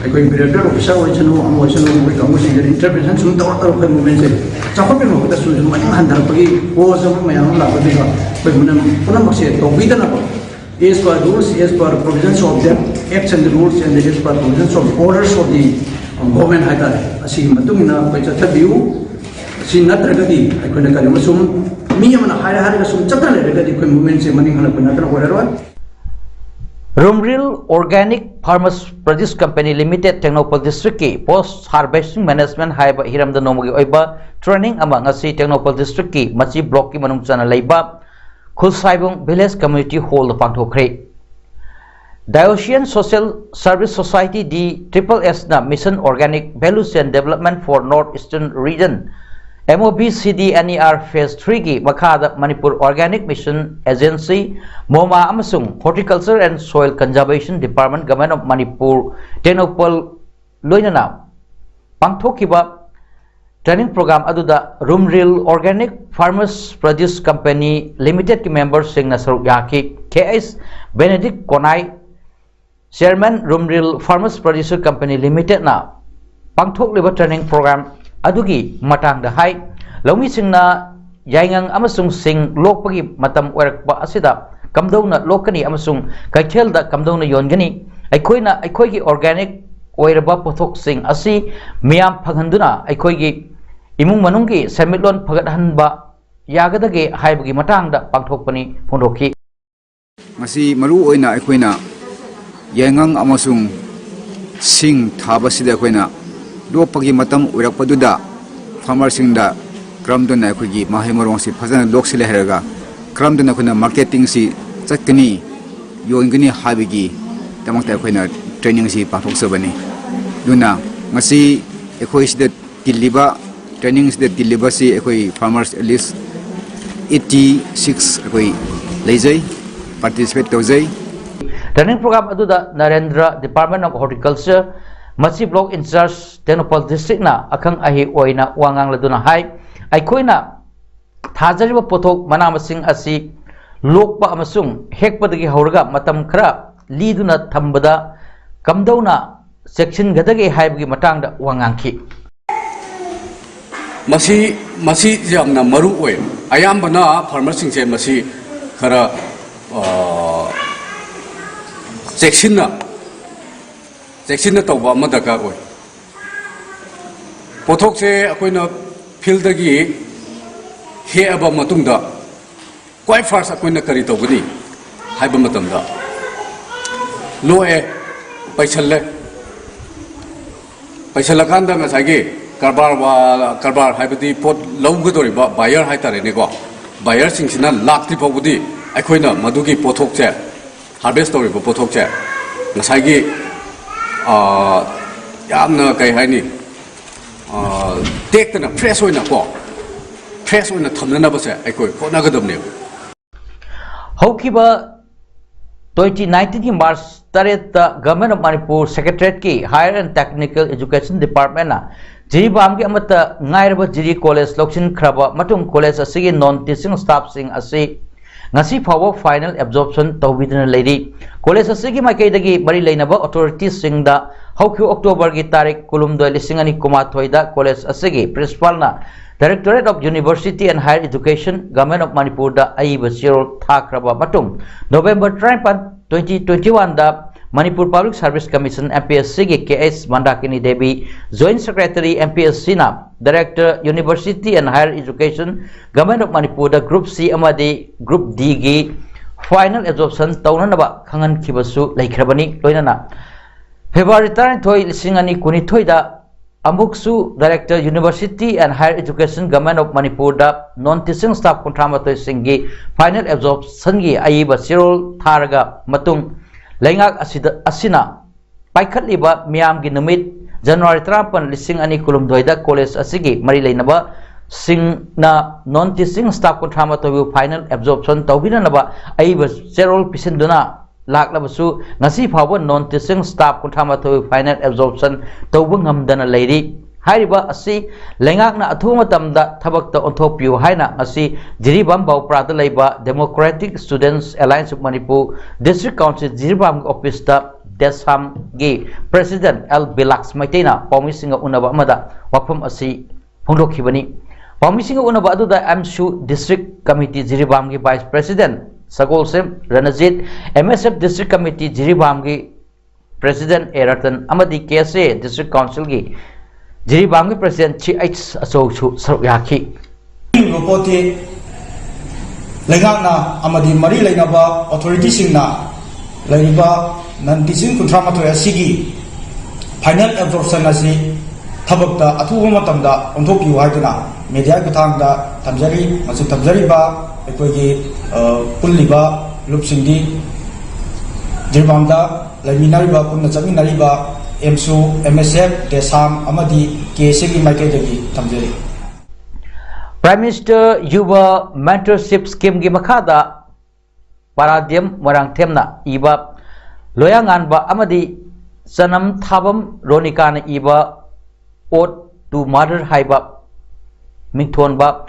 ꯑꯩꯈꯣꯏ director officer ꯑꯣꯏꯁꯅꯨ, ꯑꯃ ꯑꯣꯏꯁꯅꯨ, ꯃꯈꯣꯏ ꯀꯥꯡꯕꯨꯁꯤꯡꯁꯤꯅ intervention ꯁꯨꯝ ꯇꯧꯔ ꯇꯧꯔꯒ ꯑꯩꯈꯣꯏ movementꯁꯦ ꯆꯥꯎꯈꯠꯄꯒꯤ ꯃꯍꯨꯠꯇ ꯁꯨꯝ ꯁꯨꯝ ꯃꯅꯤꯡ ꯍꯟꯊꯔꯛꯄꯒꯤ cause ꯑꯃ ꯃꯌꯥꯝ ꯑꯃ ꯂꯥꯛꯄꯁꯤꯗ ꯑꯩꯈꯣꯏ ꯄꯨꯝꯅꯃꯛ ꯄꯨꯝꯅꯃꯛꯁꯦ ꯇꯧꯕꯤꯗꯅꯕ, as per rules, as per provisions of the acts and the rules and as per provisions of orders of the government ꯍꯥꯏꯇꯥꯔꯦ, ꯑꯁꯤꯒꯤ ꯃꯇꯨꯡ ꯏꯟꯅ ꯑꯩꯈꯣꯏ ꯆꯠꯊꯕꯤꯌꯨ꯫ ꯑꯁꯤ ꯅꯠꯇ꯭ꯔꯒꯗꯤ ꯑꯩꯈꯣꯏꯅ ꯀꯔꯤꯒꯨꯝꯕ ꯁꯨꯝ ꯃꯤ ꯑꯃꯅ ꯍꯥꯏꯔ ꯍꯥꯏꯔꯒ ꯁꯨꯝ ꯆꯠꯇꯅ ꯂꯩꯔꯒꯗꯤ ꯑꯩꯈꯣꯏ movementꯁꯦ ꯃꯅꯤꯡ ꯍꯜꯂꯛꯄ ꯅꯠꯇꯅ ꯑꯣꯏꯔꯔꯣꯏ꯫ Rumril Organic Farmers Produce Company Limited, Tengnoupal Districtꯀꯤ Post Harvesting Management ꯍꯥꯏꯕ ꯍꯤꯔꯝꯗ ꯅꯣꯡꯃꯒꯤ ꯑꯣꯏꯕ training ꯑꯃ ꯉꯁꯤ ꯇꯦꯡꯅꯧꯄꯜ districtꯀꯤ ꯃꯆꯤ blockꯀꯤ ꯃꯅꯨꯡ ꯆꯟꯅ ꯂꯩꯕ ꯈꯨꯜꯁꯥꯏꯕꯨꯡ Village Community Hallꯗ ꯄꯥꯡꯊꯣꯛꯈ꯭ꯔꯦ꯫ Diocesan Social Service Society, D triple S ꯅ Mission Organic Value Chain Development for North Eastern Region, MOBCDNER Phase threeꯒꯤ ꯃꯈꯥꯗ Manipur Organic Mission Agency, MOMA ꯑꯃꯁꯨꯡ Horticulture and Soil Conservation Department, Government of Manipur, Tengnoupal ꯂꯣꯏꯅꯅ ꯄꯥꯡꯊꯣꯛꯈꯤꯕ training program ꯑꯗꯨꯗ Rumril Organic Farmers Produce Company Limitedꯀꯤ memberꯁꯤꯡꯅ ꯁꯔꯨꯛ ꯌꯥꯈꯤ꯫ K H Benedict ꯀꯣꯅꯥꯏ, Chairman, Rumril Farmers Producer Company Limitedꯅ ꯄꯥꯡꯊꯣꯛꯂꯤꯕ training program ꯑꯗꯨꯒꯤ ꯃꯇꯥꯡꯗ ꯍꯥꯏ꯫ ꯂꯧꯃꯤꯁꯤꯡꯅ ꯌꯥꯏꯉꯪ ꯑꯃꯁꯨꯡ ꯁꯤꯡ ꯂꯣꯛꯄꯒꯤ ꯃꯇꯝ ꯑꯣꯏꯔꯛꯄ ꯑꯁꯤꯗ ꯀꯝꯗꯧꯅ ꯂꯣꯛꯀꯅꯤ ꯑꯃꯁꯨꯡ ꯀꯩꯊꯦꯜꯗ ꯀꯝꯗꯧꯅ ꯌꯣꯟꯒꯅꯤ? ꯑꯩꯈꯣꯏꯅ ꯑꯩꯈꯣꯏꯒꯤ organic ꯑꯣꯏꯔꯕ ꯄꯣꯠꯊꯣꯛꯁꯤꯡ ꯑꯁꯤ ꯃꯤꯌꯥꯝ ꯐꯪꯍꯟꯗꯨꯅ ꯑꯩꯈꯣꯏꯒꯤ ꯏꯃꯨꯡ ꯃꯅꯨꯡꯒꯤ ꯁꯦꯟꯃꯤꯠꯂꯣꯟ ꯐꯒꯠꯍꯟꯕ ꯌꯥꯒꯗꯒꯦ ꯍꯥꯏꯕꯒꯤ ꯃꯇꯥꯡꯗ ꯄꯥꯡꯊꯣꯛꯄꯅꯤ ꯐꯣꯡꯗꯣꯛꯈꯤ꯫ ꯃꯁꯤ ꯃꯔꯨ ꯑꯣꯏꯅ ꯑꯩꯈꯣꯏꯅ ꯌꯥꯏꯉꯪ ꯑꯃꯁꯨꯡ ꯁꯤꯡ ꯊꯥꯕꯁꯤꯗ ꯑꯩꯈꯣꯏꯅ ꯂꯣꯛꯄꯒꯤ ꯃꯇꯝ ꯑꯣꯏꯔꯛꯄꯗꯨꯗ farmerꯁꯤꯡꯗ ꯀꯔꯝꯗꯅ ꯑꯩꯈꯣꯏꯒꯤ ꯃꯍꯩ ꯃꯔꯣꯡꯁꯤ ꯐꯖꯅ ꯂꯣꯛꯁꯤꯜꯂꯦ ꯍꯥꯏꯔꯒ ꯀꯔꯝꯗꯅ ꯑꯩꯈꯣꯏꯅ marketingꯁꯤ ꯆꯠꯀꯅꯤ, ꯌꯣꯟꯒꯅꯤ ꯍꯥꯏꯕꯒꯤꯗꯃꯛꯇ ꯑꯩꯈꯣꯏꯅ trainingꯁꯤ ꯄꯥꯡꯊꯣꯛꯆꯕꯅꯤ꯫ ꯑꯗꯨꯅ ꯉꯁꯤ ꯑꯩꯈꯣꯏ ꯁꯤꯗ ꯇꯤꯜꯂꯤꯕ, trainingꯁꯤꯗ ꯇꯤꯜꯂꯤꯕꯁꯤ ꯑꯩꯈꯣꯏ farmers at least eighty six ꯑꯩꯈꯣꯏ ꯂꯩꯖꯩ, participate ꯇꯧꯖꯩ꯫ Training program ꯑꯗꯨꯗ ꯅꯔꯦꯟꯗ꯭ꯔ, Department of Horticulture, ꯃꯁꯤ block in charge, Tengnoupal district ꯅ ꯑꯈꯪ ꯑꯍꯩ ꯑꯣꯏꯅ ꯋꯥ ꯉꯥꯡꯂꯗꯨꯅ ꯍꯥꯏ, ꯑꯩꯈꯣꯏꯅ ꯊꯥꯖꯔꯤꯕ ꯄꯣꯠꯊꯣꯛ ꯃꯅꯥ ꯃꯁꯤꯡ ꯑꯁꯤ ꯂꯣꯛꯄ ꯑꯃꯁꯨꯡ ꯍꯦꯛꯄꯗꯒꯤ ꯍꯧꯔꯒ ꯃꯇꯝ ꯈꯔ ꯂꯤꯗꯨꯅ ꯊꯝꯕꯗ ꯀꯝꯗꯧꯅ ꯆꯦꯛꯁꯤꯟꯒꯗꯒꯦ ꯍꯥꯏꯕꯒꯤ ꯃꯇꯥꯡꯗ ꯋꯥ ꯉꯥꯡꯈꯤ꯫ ꯃꯁꯤ ꯃꯁꯤ ꯌꯥꯝꯅ ꯃꯔꯨ ꯑꯣꯏ꯫ ꯑꯌꯥꯝꯕꯅ farmer ꯁꯤꯡꯁꯦ ꯃꯁꯤ ꯈꯔ ꯑ, ꯆꯦꯛꯁꯤꯟꯅ ꯆꯦꯛꯁꯤꯟꯅ ꯇꯧꯕ ꯑꯃ ꯗꯔꯀꯥꯔ ꯑꯣꯏ꯫ ꯄꯣꯠꯊꯣꯛꯁꯦ ꯑꯩꯈꯣꯏꯅ field ꯗꯒꯤ ꯍꯦꯛꯑꯕ ꯃꯇꯨꯡꯗ ꯈ꯭ꯋꯥꯏ first ꯑꯩꯈꯣꯏꯅ ꯀꯔꯤ ꯇꯧꯒꯅꯤ ꯍꯥꯏꯕ ꯃꯇꯝꯗ, ꯂꯣꯛꯑꯦ, ꯄꯩꯁꯜꯂꯦ, ꯄꯩꯁꯜꯂꯀꯥꯟꯗ ꯉꯁꯥꯏꯒꯤ ꯀꯔꯕꯥꯔ ꯋꯥ-, ꯀꯔꯕꯥꯔ ꯍꯥꯏꯕꯗꯤ ꯄꯣꯠ ꯂꯧꯒꯗꯧꯔꯤꯕ buyer ꯍꯥꯏꯇꯥꯔꯦꯅꯦꯀꯣ, buyer ꯁꯤꯡꯁꯤꯅ ꯂꯥꯛꯇ꯭ꯔꯤ ꯐꯥꯎꯕꯗꯤ ꯑꯩꯈꯣꯏꯅ ꯃꯗꯨꯒꯤ ꯄꯣꯠꯊꯣꯛꯁꯦ, harvest ꯇꯧꯔꯤꯕ ꯄꯣꯠꯊꯣꯛꯁꯦ ꯉꯁꯥꯏꯒꯤ, ꯑ, ꯌꯥꯝꯅ ꯀꯩ ꯍꯥꯏꯅꯤ, ꯑ, ꯇꯦꯛꯇꯅ fresh ꯑꯣꯏꯅꯀꯣ, fresh ꯑꯣꯏꯅ ꯊꯝꯅꯅꯕꯁꯦ ꯑꯩꯈꯣꯏ ꯍꯣꯠꯅꯒꯗꯕꯅꯦꯕ꯫ ꯍꯧꯈꯤꯕ twenty nineteen ꯒꯤ March ꯇꯔꯦꯠꯇ Government of Manipur Secretariat ꯀꯤ Higher and Technical Education Department ꯅ ꯖꯤꯔꯤꯕꯥꯝꯒꯤ ꯑꯃꯠꯇ ꯉꯥꯏꯔꯕ ꯖꯤꯔꯤ College ꯂꯧꯁꯤꯟꯈ꯭ꯔꯕ ꯃꯇꯨꯡ college ꯑꯁꯤꯒꯤ non teaching staff ꯁꯤꯡ ꯑꯁꯤ ꯉꯁꯤ ꯐꯥꯎꯕ final absorption ꯇꯧꯕꯤꯗꯨꯅ ꯂꯩꯔꯤ꯫ College ꯑꯁꯤꯒꯤ ꯃꯥꯏꯀꯩꯗꯒꯤ ꯃꯔꯤ ꯂꯩꯅꯕ authority ꯁꯤꯡꯗ ꯍꯧꯈꯤꯕ October ꯒꯤ ꯇꯥꯔꯤꯛ ꯀꯨꯟꯍꯨꯝꯗꯣꯏ, ꯂꯤꯁꯤꯡ ꯑꯅꯤ ꯀꯨꯟꯃꯥꯊꯣꯏꯗ college ꯑꯁꯤꯒꯤ principal ꯅ Directorate of University and Higher Education, Government of Manipur ꯗ ꯑꯏꯕ ꯆꯦꯔꯣꯜ ꯊꯥꯈ꯭ꯔꯕ ꯃꯇꯨꯡ, November ꯇꯔꯥꯅꯤꯄꯥꯟ, twenty twenty one ꯗ Manipur Public Service Commission, M P S C ꯒꯤ K S ꯃꯟꯗꯥꯀꯤꯅꯤ Devi, Joint Secretary, M P S C ꯅ Director, University and Higher Education, Government of Manipur the Group C ꯑꯃꯗꯤ Group D ꯒꯤ final absorption ꯇꯧꯅꯅꯕ ꯈꯪꯍꯟꯈꯤꯕꯁꯨ ꯂꯩꯈ꯭ꯔꯕꯅꯤ꯫ ꯂꯣꯏꯅꯅ February ꯇꯔꯥꯅꯤꯊꯣꯏ, ꯂꯤꯁꯤꯡ ꯑꯅꯤ ꯀꯨꯟꯅꯤꯊꯣꯏꯗ ꯑꯃꯨꯛꯁꯨ Director, University and Higher Education, Government of Manipur the non teaching staff ꯀꯨꯟꯊ꯭ꯔꯥ ꯃꯥꯊꯣꯏ ꯁꯤꯡꯒꯤ final absorption ꯒꯤ ꯑꯏꯕ ꯆꯦꯔꯣꯜ ꯊꯥꯔꯒ ꯃꯇꯨꯡ, ꯂꯩꯉꯥꯛ ꯑꯁꯤꯗ, ꯑꯁꯤꯅ ꯄꯥꯏꯈꯠꯂꯤꯕ ꯃꯤꯌꯥꯝꯒꯤ ꯅꯨꯃꯤꯠ January ꯇꯔꯥꯃꯥꯄꯟ, ꯂꯤꯁꯤꯡ ꯑꯅꯤ ꯀꯨꯟꯍꯨꯝꯗꯣꯏꯗ college ꯑꯁꯤꯒꯤ ꯃꯔꯤ ꯂꯩꯅꯕ ꯁꯤꯡꯅ non teaching staff ꯀꯨꯟꯊ꯭ꯔꯥ ꯃꯥꯊꯣꯏꯕꯨ final absorption ꯇꯧꯕꯤꯅꯅꯕ ꯑꯏꯕ ꯆꯦꯔꯣꯜ ꯄꯤꯁꯤꯟꯗꯨꯅ ꯂꯥꯛꯂꯕꯁꯨ ꯉꯁꯤ ꯐꯥꯎꯕ non teaching staff ꯀꯨꯟꯊ꯭ꯔꯥ ꯃꯥꯊꯣꯏ final absorption ꯇꯧꯕ ꯉꯝꯗꯅ ꯂꯩꯔꯤ꯫ ꯍꯥꯏꯔꯤꯕ ꯑꯁꯤ ꯂꯩꯉꯥꯛꯅ ꯑꯊꯨꯕ ꯃꯇꯝꯗ ꯊꯕꯛꯇ ꯑꯣꯟꯊꯣꯛꯄꯤꯌꯨ ꯍꯥꯏꯅ ꯉꯁꯤ ꯖꯤꯔꯤꯕꯥꯝ ꯕꯥꯎꯄ꯭ꯔꯥꯗ ꯂꯩꯕ Democratic Students Alliance of Manipur District Council ꯖꯤꯔꯤꯕꯥꯝꯒꯤ office ꯇ ꯗꯦꯁꯥꯝꯒꯤ President ꯑꯦꯜ ꯕꯤꯂꯥꯛꯁ ꯃꯩꯇꯩꯅ ꯄꯥꯎꯃꯤꯁꯤꯡꯒ ꯎꯅꯕ ꯑꯃꯗ ꯋꯥꯐꯝ ꯑꯁꯤ ꯐꯣꯡꯗꯣꯛꯈꯤꯕꯅꯤ꯫ ꯄꯥꯎꯃꯤꯁꯤꯡꯒ ꯎꯅꯕ ꯑꯗꯨꯗ ꯑꯦꯝꯁꯨ District Committee ꯖꯤꯔꯤꯕꯥꯝꯒꯤ Vice President Sagolsem Ranjit, M S F District Committee ꯖꯤꯔꯤꯕꯥꯝꯒꯤ President ꯑꯦ ꯔꯇꯟ ꯑꯃꯗꯤ ꯀꯦ ꯑꯦꯁ ꯑꯦ District Council ꯒꯤ ꯖꯤꯔꯤꯕꯥꯝꯒꯤ President ꯁꯤ ꯑꯩꯆ ꯑꯆꯧꯁꯨ ꯁꯔꯨꯛ ꯌꯥꯈꯤ꯫ ꯍꯥꯏꯔꯤꯕ ꯄꯣꯠꯇꯤ ꯂꯩꯉꯥꯛꯅ ꯑꯃꯗꯤ ꯃꯔꯤ ꯂꯩꯅꯕ authority ꯁꯤꯡꯅ ꯂꯩꯔꯤꯕ non teaching ꯀꯨꯟꯊ꯭ꯔꯥ ꯃꯥꯊꯣꯏ ꯑꯁꯤꯒꯤ final absorption ꯑꯁꯤ ꯊꯕꯛꯇ ꯑꯊꯨꯕ ꯃꯇꯝꯗ ꯑꯣꯟꯊꯣꯛꯄꯤꯌꯨ ꯍꯥꯏꯗꯨꯅ media ꯒꯤ ꯈꯨꯠꯊꯥꯡꯗ ꯊꯝꯖꯔꯤ꯫ ꯃꯁꯤ ꯊꯝꯖꯔꯤꯕ ꯑꯩꯈꯣꯏꯒꯤ, ꯑ, ꯄꯨꯜꯂꯤꯕ ꯂꯨꯞꯁꯤꯡꯗꯤ ꯖꯤꯔꯤꯕꯥꯝꯗ ꯂꯩꯃꯤꯟꯅꯔꯤꯕ, ꯄꯨꯟꯅ ꯆꯠꯃꯤꯟꯅꯔꯤꯕ ꯑꯦꯝꯁꯨ, ꯑꯦꯝ ꯑꯦꯁ ꯑꯦꯐ, ꯗꯦꯁꯥꯝ ꯑꯃꯗꯤ ꯀꯦ ꯑꯦꯁ ꯑꯦꯒꯤ ꯃꯥꯏꯀꯩꯗꯒꯤ ꯊꯝꯖꯔꯤ꯫ Prime Minister Yuva Mentorship Scheme ꯒꯤ ꯃꯈꯥꯗ ꯄꯥꯔꯥꯗꯤꯌꯝ ꯃꯣꯏꯔꯥꯡꯊꯦꯝꯅ ꯏꯕ, ꯂꯣꯌꯥꯉꯥꯟꯕ ꯑꯃꯗꯤ ꯆꯅꯝ ꯊꯥꯕꯝ ꯔꯣꯅꯤꯀꯥꯅ ꯏꯕ Ode to Mother ꯍꯥꯏꯕ ꯃꯤꯡꯊꯣꯟꯕ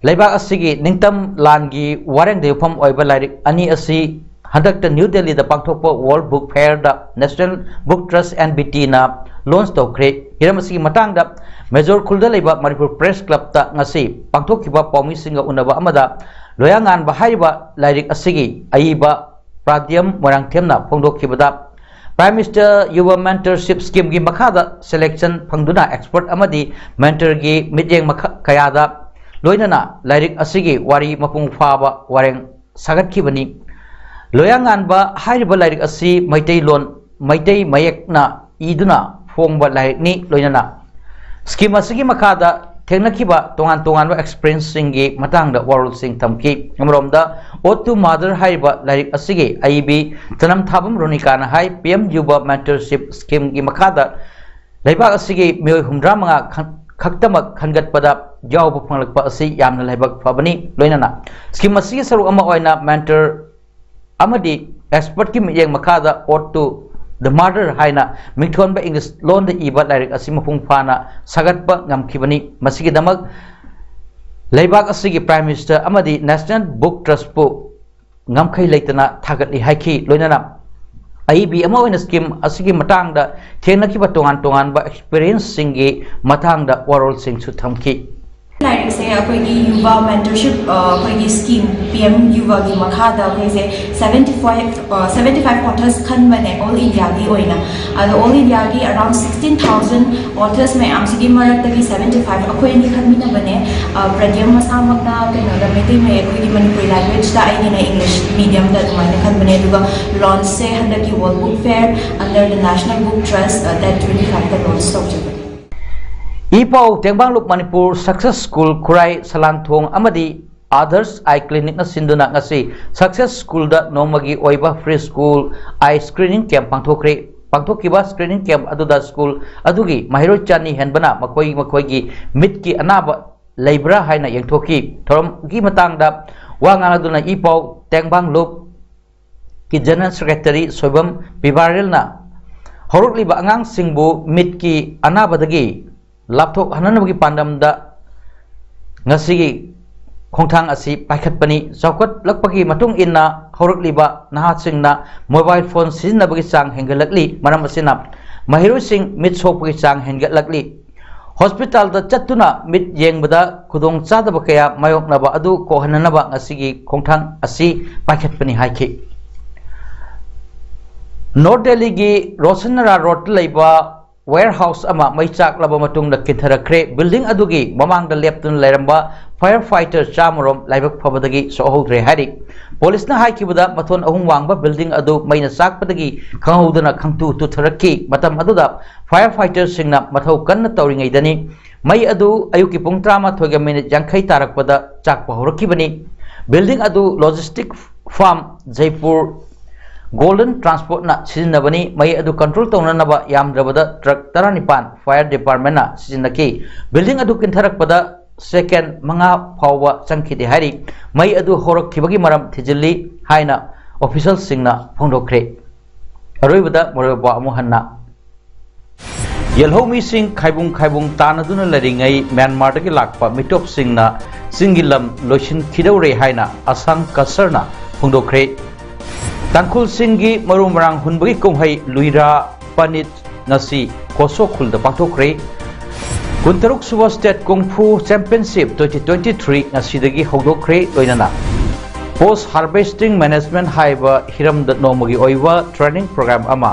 ꯂꯩꯕꯥꯛ ꯑꯁꯤꯒꯤ ꯅꯤꯡꯇꯝ ꯂꯥꯟꯒꯤ ꯋꯥꯔꯦꯡꯗ ꯌꯨꯝꯐꯝ ꯑꯣꯏꯕ ꯂꯥꯏꯔꯤꯛ ꯑꯅꯤ ꯑꯁꯤ ꯍꯟꯗꯛꯇ ꯅ꯭ꯌꯨ ꯗꯦꯜꯂꯤꯗ ꯄꯥꯡꯊꯣꯛꯄ World Book Fair ꯗ National Book Trust, N B T ꯅ launch ꯇꯧꯈ꯭ꯔꯦ꯫ ꯍꯤꯔꯝ ꯑꯁꯤꯒꯤ ꯃꯇꯥꯡꯗ ꯃꯦꯖꯣꯔ ꯈꯨꯜꯗ ꯂꯩꯕ ꯃꯅꯤꯄꯨꯔ Press Club ꯇ ꯉꯁꯤ ꯄꯥꯡꯊꯣꯛꯈꯤꯕ ꯄꯥꯎꯃꯤꯁꯤꯡꯒ ꯎꯅꯕ ꯑꯃꯗ ꯂꯣꯌꯥꯉꯥꯟꯕ ꯍꯥꯏꯔꯤꯕ ꯂꯥꯏꯔꯤꯛ ꯑꯁꯤꯒꯤ ꯑꯏꯕ ꯄ꯭ꯔꯥꯗꯤꯌꯝ ꯃꯣꯏꯔꯥꯡꯊꯦꯝꯅ ꯐꯣꯡꯗꯣꯛꯈꯤꯕꯗ, Prime Minister Yuva Mentorship Scheme ꯒꯤ ꯃꯈꯥꯗ selection ꯐꯪꯗꯨꯅ expert ꯑꯃꯗꯤ mentor ꯒꯤ ꯃꯤꯠꯌꯦꯡ ꯃꯈ-, ꯀꯌꯥꯗ ꯂꯣꯏꯅꯅ ꯂꯥꯏꯔꯤꯛ ꯑꯁꯤꯒꯤ ꯋꯥꯔꯤ ꯃꯄꯨꯡ ꯐꯥꯕ ꯋꯥꯔꯦꯡ ꯁꯥꯒꯠꯈꯤꯕꯅꯤ꯫ ꯂꯣꯌꯥꯉꯥꯟꯕ ꯍꯥꯏꯔꯤꯕ ꯂꯥꯏꯔꯤꯛ ꯑꯁꯤ ꯃꯩꯇꯩꯂꯣꯟ, ꯃꯩꯇꯩ ꯃꯌꯦꯛꯅ ꯏꯗꯨꯅ ꯐꯣꯡꯕ ꯂꯥꯏꯔꯤꯛꯅꯤ꯫ ꯂꯣꯏꯅꯅ scheme ꯑꯁꯤꯒꯤ ꯃꯈꯥꯗ ꯊꯦꯡꯅꯈꯤꯕ ꯇꯣꯉꯥꯟ ꯇꯣꯉꯥꯟꯕ experience ꯁꯤꯡꯒꯤ ꯃꯇꯥꯡꯗ ꯋꯥꯔꯣꯜꯁꯤꯡ ꯊꯝꯈꯤ꯫ ꯑꯃꯔꯣꯝꯗ Ode to Mother ꯍꯥꯏꯔꯤꯕ ꯂꯥꯏꯔꯤꯛ ꯑꯁꯤꯒꯤ ꯑꯏꯕꯤ ꯆꯅꯝ ꯊꯥꯕꯝ ꯔꯣꯅꯤꯀꯥꯅ ꯍꯥꯏ, P M Yuva Mentorship Scheme ꯒꯤ ꯃꯈꯥꯗ ꯂꯩꯕꯥꯛ ꯑꯁꯤꯒꯤ ꯃꯤꯑꯣꯏ ꯍꯨꯝꯗ꯭ꯔꯥ ꯃꯉꯥ ꯈꯛ-, ꯈꯛꯇꯃꯛ ꯈꯟꯒꯠꯄꯗ ꯌꯥꯎꯕ ꯐꯪꯂꯛꯄ ꯑꯁꯤ ꯌꯥꯝꯅ ꯂꯥꯏꯕꯛ ꯐꯕꯅꯤ꯫ ꯂꯣꯏꯅꯅ scheme ꯑꯁꯤꯒꯤ ꯁꯔꯨꯛ ꯑꯃ ꯑꯣꯏꯅ mentor ꯑꯃꯗꯤ expertꯀꯤ ꯃꯤꯠꯌꯦꯡ ꯃꯈꯥꯗ Ode to the Mother ꯍꯥꯏꯅ ꯃꯤꯡꯊꯣꯟꯕ English ꯂꯣꯟꯗ ꯏꯕ ꯂꯥꯏꯔꯤꯛ ꯑꯁꯤ ꯃꯄꯨꯡ ꯐꯥꯅ ꯁꯥꯒꯠꯄ ꯉꯝꯈꯤꯕꯅꯤ꯫ ꯃꯁꯤꯒꯤꯗꯃꯛ ꯂꯩꯕꯥꯛ ꯑꯁꯤꯒꯤ Prime Minister ꯑꯃꯗꯤ National Book Trustꯄꯨ ꯉꯝꯈꯩ ꯂꯩꯇꯅ ꯊꯥꯒꯠꯂꯤ ꯍꯥꯏꯈꯤ꯫ ꯂꯣꯏꯅꯅ ꯑꯏꯕꯤ ꯑꯃ ꯑꯣꯏꯅ scheme ꯑꯁꯤꯒꯤ ꯃꯇꯥꯡꯗ ꯊꯦꯡꯅꯈꯤꯕ ꯇꯣꯉꯥꯟ ꯇꯣꯉꯥꯟꯕ experienceꯁꯤꯡꯒꯤ ꯃꯇꯥꯡꯗ ꯋꯥꯔꯣꯜꯁꯤꯡꯁꯨ ꯊꯝꯈꯤ꯫ ꯂꯥꯏꯔꯤꯛꯁꯦ ꯑꯩꯈꯣꯏꯒꯤ ꯌꯨꯚꯥ ꯃꯦꯟꯇꯔꯁꯤꯞ, ꯑ, ꯑꯩꯈꯣꯏꯒꯤ scheme, ꯄꯤ ꯑꯦꯝ ꯌꯨꯚꯥꯒꯤ ꯃꯈꯥꯗ ꯑꯩꯈꯣꯏꯁꯦ seventy five, ꯑ, seventy five authors ꯈꯟꯕꯅꯦ all Indiaꯒꯤ ꯑꯣꯏꯅ꯫ ꯑꯗꯣ all Indiaꯒꯤ around sixteen thousand authors ꯃꯌꯥꯝꯁꯤꯒꯤ ꯃꯔꯛꯇꯒꯤ seventy five ꯑꯩꯈꯣꯏ ꯑꯅꯤ ꯈꯟꯃꯤꯟꯅꯕꯅꯦ꯫ ꯑ, ꯄ꯭ꯔꯗ꯭ꯌꯝ ꯃꯁꯥꯃꯛꯅ ꯀꯩꯅꯣꯗ ꯃꯩꯇꯩ ꯃꯌꯦꯛ, ꯑꯩꯈꯣꯏꯒꯤ ꯃꯅꯤꯄꯨꯔꯤ language꯫ ꯑꯗꯨꯒ English mediumꯗ ꯑꯗꯨꯃꯥꯏꯅ ꯈꯟꯕꯅꯦ꯫ ꯑꯗꯨꯒ launchꯁꯦ ꯍꯟꯗꯛꯀꯤ World Book Fair under the National Book Trust, ꯑ, date twenty fiveꯇ launch ꯇꯧꯖꯕꯅꯦ꯫ ꯏ ꯄꯥꯎ ꯇꯦꯡꯕꯥꯡꯂꯨꯞ ꯃꯅꯤꯄꯨꯔ Success School ꯈꯨꯔꯥꯏ ꯁꯂꯥꯟꯊꯣꯡ ꯑꯃꯗꯤ Others Eye Clinicꯅ ꯁꯤꯟꯗꯨꯅ ꯉꯁꯤ Success Schoolꯗ ꯅꯣꯡꯃꯒꯤ ꯑꯣꯏꯕ free school eye screening camp ꯄꯥꯡꯊꯣꯛꯈ꯭ꯔꯦ꯫ ꯄꯥꯡꯊꯣꯛꯈꯤꯕ screening camp ꯑꯗꯨꯗ school ꯑꯗꯨꯒꯤ ꯃꯍꯩꯔꯣꯏ ꯆꯅꯤ ꯍꯦꯟꯕꯅ ꯃꯈꯣꯏ ꯃꯈꯣꯏꯒꯤ ꯃꯤꯠꯀꯤ ꯑꯅꯥꯕ ꯂꯩꯕ꯭ꯔꯥ ꯍꯥꯏꯅ ꯌꯦꯡꯊꯣꯛꯈꯤ꯫ ꯊꯧꯔꯝꯒꯤ ꯃꯇꯥꯡꯗ ꯋꯥ ꯉꯥꯡꯂꯗꯨꯅ ꯏ ꯄꯥꯎ ꯇꯦꯡꯕꯥꯡꯂꯨꯞ ꯀꯤ General Secretary ꯁꯣꯏꯕꯝ ꯄꯤꯕꯥꯔꯦꯜꯅ ꯍꯧꯔꯛꯂꯤꯕ ꯑꯉꯥꯡꯁꯤꯡꯕꯨ ꯃꯤꯠꯀꯤ ꯑꯅꯥꯕꯗꯒꯤ ꯂꯥꯞꯊꯣꯛꯍꯟꯅꯕꯒꯤ ꯄꯥꯟꯗꯝꯗ ꯉꯁꯤꯒꯤ ꯈꯣꯡꯊꯥꯡ ꯑꯁꯤ ꯄꯥꯏꯈꯠꯄꯅꯤ꯫ ꯆꯥꯎꯈꯠꯂꯛꯄꯒꯤ ꯃꯇꯨꯡ ꯏꯟꯅ ꯍꯧꯔꯛꯂꯤꯕ ꯅꯍꯥꯁꯤꯡꯅ mobile phone ꯁꯤꯖꯤꯟꯅꯕꯒꯤ ꯆꯥꯡ ꯍꯦꯟꯒꯠꯂꯛꯂꯤ꯫ ꯃꯔꯝ ꯑꯁꯤꯅ ꯃꯍꯩꯔꯣꯏꯁꯤꯡ ꯃꯤꯠ ꯁꯣꯛꯄꯒꯤ ꯆꯥꯡ ꯍꯦꯟꯒꯠꯂꯛꯂꯤ꯫ Hospitalꯗ ꯆꯠꯇꯨꯅ ꯃꯤꯠ ꯌꯦꯡꯕꯗ ꯈꯨꯗꯣꯡꯆꯥꯗꯕ ꯀꯌꯥ ꯃꯥꯌꯣꯛꯅꯕ ꯑꯗꯨ ꯀꯣꯛꯍꯟꯅꯅꯕ ꯉꯁꯤꯒꯤ ꯈꯣꯡꯊꯥꯡ ꯑꯁꯤ ꯄꯥꯏꯈꯠꯄꯅꯤ ꯍꯥꯏꯈꯤ꯫ North Delhiꯒꯤ ꯔꯣꯁꯟꯅꯔꯥ Roadꯇ ꯂꯩꯕ warehouse ꯑꯃ ꯃꯩ ꯆꯥꯛꯂꯕ ꯃꯇꯨꯡꯗ ꯀꯤꯟꯊꯔꯛꯈ꯭ꯔꯦ꯫ Building ꯑꯗꯨꯒꯤ ꯃꯃꯥꯡꯗ ꯂꯦꯞꯇꯨꯅ ꯂꯩꯔꯝꯕ fire fighter ꯆꯥꯝꯃꯔꯣꯝ ꯂꯥꯏꯕꯛ ꯐꯕꯗꯒꯤ ꯁꯣꯛꯍꯧꯗ꯭ꯔꯦ ꯍꯥꯏꯔꯤ꯫ Policeꯅ ꯍꯥꯏꯈꯤꯕꯗ, ꯃꯊꯣꯟ ꯑꯍꯨꯝ ꯋꯥꯡꯕ building ꯑꯗꯨ ꯃꯩꯅ ꯆꯥꯛꯄꯗꯒꯤ ꯈꯪꯍꯧꯗꯅ ꯈꯪꯇꯨ ꯇꯨꯊꯔꯛꯈꯤ꯫ ꯃꯇꯝ ꯑꯗꯨꯗ fire fighterꯁꯤꯡꯅ ꯃꯊꯧ ꯀꯟꯅ ꯇꯧꯔꯤꯉꯩꯗꯅꯤ꯫ ꯃꯩ ꯑꯗꯨ ꯑꯌꯨꯛꯀꯤ ꯄꯨꯡ ꯇꯔꯥꯃꯥꯊꯣꯏꯒ minute ꯌꯥꯡꯈꯩ ꯇꯥꯔꯛꯄꯗ ꯆꯥꯛꯄ ꯍꯧꯔꯛꯈꯤꯕꯅꯤ꯫ Building ꯑꯗꯨ logistic firm ꯖꯩꯄꯨꯔ Golden Transportꯅ ꯁꯤꯖꯤꯟꯅꯕꯅꯤ꯫ ꯃꯩ ꯑꯗꯨ control ꯇꯧꯅꯅꯕ ꯌꯥꯝꯗ꯭ꯔꯕꯗ truck ꯇꯔꯥꯅꯤꯄꯥꯟ fire departmentꯅ ꯁꯤꯖꯤꯟꯅꯈꯤ꯫ Building ꯑꯗꯨ ꯀꯤꯟꯊꯔꯛꯄꯗ second ꯃꯉꯥ ꯐꯥꯎꯕ ꯆꯪꯈꯤꯗꯦ ꯍꯥꯏꯔꯤ꯫ ꯃꯩ ꯑꯗꯨ ꯍꯧꯔꯛꯈꯤꯕꯒꯤ ꯃꯔꯝ ꯊꯤꯖꯤꯜꯂꯤ ꯍꯥꯏꯅ ꯑꯣꯐꯤꯁꯤꯌꯦꯜꯁꯤꯡꯅ ꯐꯣꯡꯗꯣꯛꯈ꯭ꯔꯦ꯫ ꯑꯔꯣꯏꯕꯗ ꯃꯔꯨꯑꯣꯏꯕ ꯄꯥꯎ ꯑꯃꯨꯛ ꯍꯟꯅ꯫ ꯌꯦꯜꯍꯧꯃꯤꯁꯤꯡ ꯈꯥꯏꯕꯨꯡ ꯈꯥꯏꯕꯨꯡ ꯇꯥꯅꯗꯨꯅ ꯂꯩꯔꯤꯉꯩ ꯃ꯭ꯌꯥꯟꯃꯥꯔꯗꯒꯤ ꯂꯥꯛꯄ ꯃꯤꯇꯣꯞꯁꯤꯡꯅ ꯆꯤꯡꯒꯤ ꯂꯝ ꯂꯣꯏꯁꯤꯟꯈꯤꯗꯧꯔꯦ ꯍꯥꯏꯅ ꯑꯁꯥꯝ ꯀꯁꯔꯅ ꯐꯣꯡꯗꯣꯛꯈ꯭ꯔꯦ꯫ ꯇꯥꯡꯈꯨꯜꯁꯤꯡꯒꯤ ꯃꯔꯨ ꯃꯔꯥꯡ ꯍꯨꯟꯕꯒꯤ ꯀꯨꯝꯍꯩ ꯂꯨꯏꯔꯥ ꯄꯅꯤꯠ ꯉꯁꯤ ꯀꯣꯁꯣ ꯈꯨꯜꯗ ꯄꯥꯡꯊꯣꯛꯈ꯭ꯔꯦ꯫ ꯀꯨꯟꯇꯔꯨꯛ ꯁꯨꯕ state kung fu championship twenty twenty three ꯉꯁꯤꯗꯒꯤ ꯍꯧꯗꯣꯛꯈ꯭ꯔꯦ꯫ ꯂꯣꯏꯅꯅ ꯄꯣꯁ ꯍꯥꯔꯚꯦꯁꯇꯤꯡ ꯃꯦꯅꯦꯖꯃꯦꯟꯠ ꯍꯥꯏꯕ ꯍꯤꯔꯝꯗ ꯅꯣꯡꯃꯒꯤ ꯑꯣꯏꯕ ꯇ꯭ꯔꯦꯅꯤꯡ ꯄ꯭ꯔꯣꯒ꯭ꯔꯥꯝ ꯑꯃ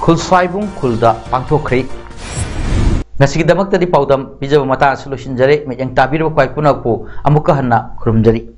ꯈꯨꯜꯁꯥꯏꯕꯨꯡ ꯈꯨꯜꯗ ꯄꯥꯡꯊꯣꯛꯈ꯭ꯔꯦ꯫ ꯉꯁꯤꯒꯤꯗꯃꯛꯇꯗꯤ ꯄꯥꯎꯗꯝ ꯄꯤꯖꯕ ꯃꯇꯥꯡ ꯑꯁꯤ ꯂꯣꯏꯁꯤꯟꯖꯔꯦ꯫ ꯃꯤꯠꯌꯦꯡ ꯇꯥꯕꯤꯔꯕ ꯈ꯭ꯋꯥꯏ ꯄꯨꯝꯅꯃꯛꯄꯨ ꯑꯃꯨꯛꯀ ꯍꯟꯅ ꯈꯨꯔꯨꯝꯖꯔꯤ꯫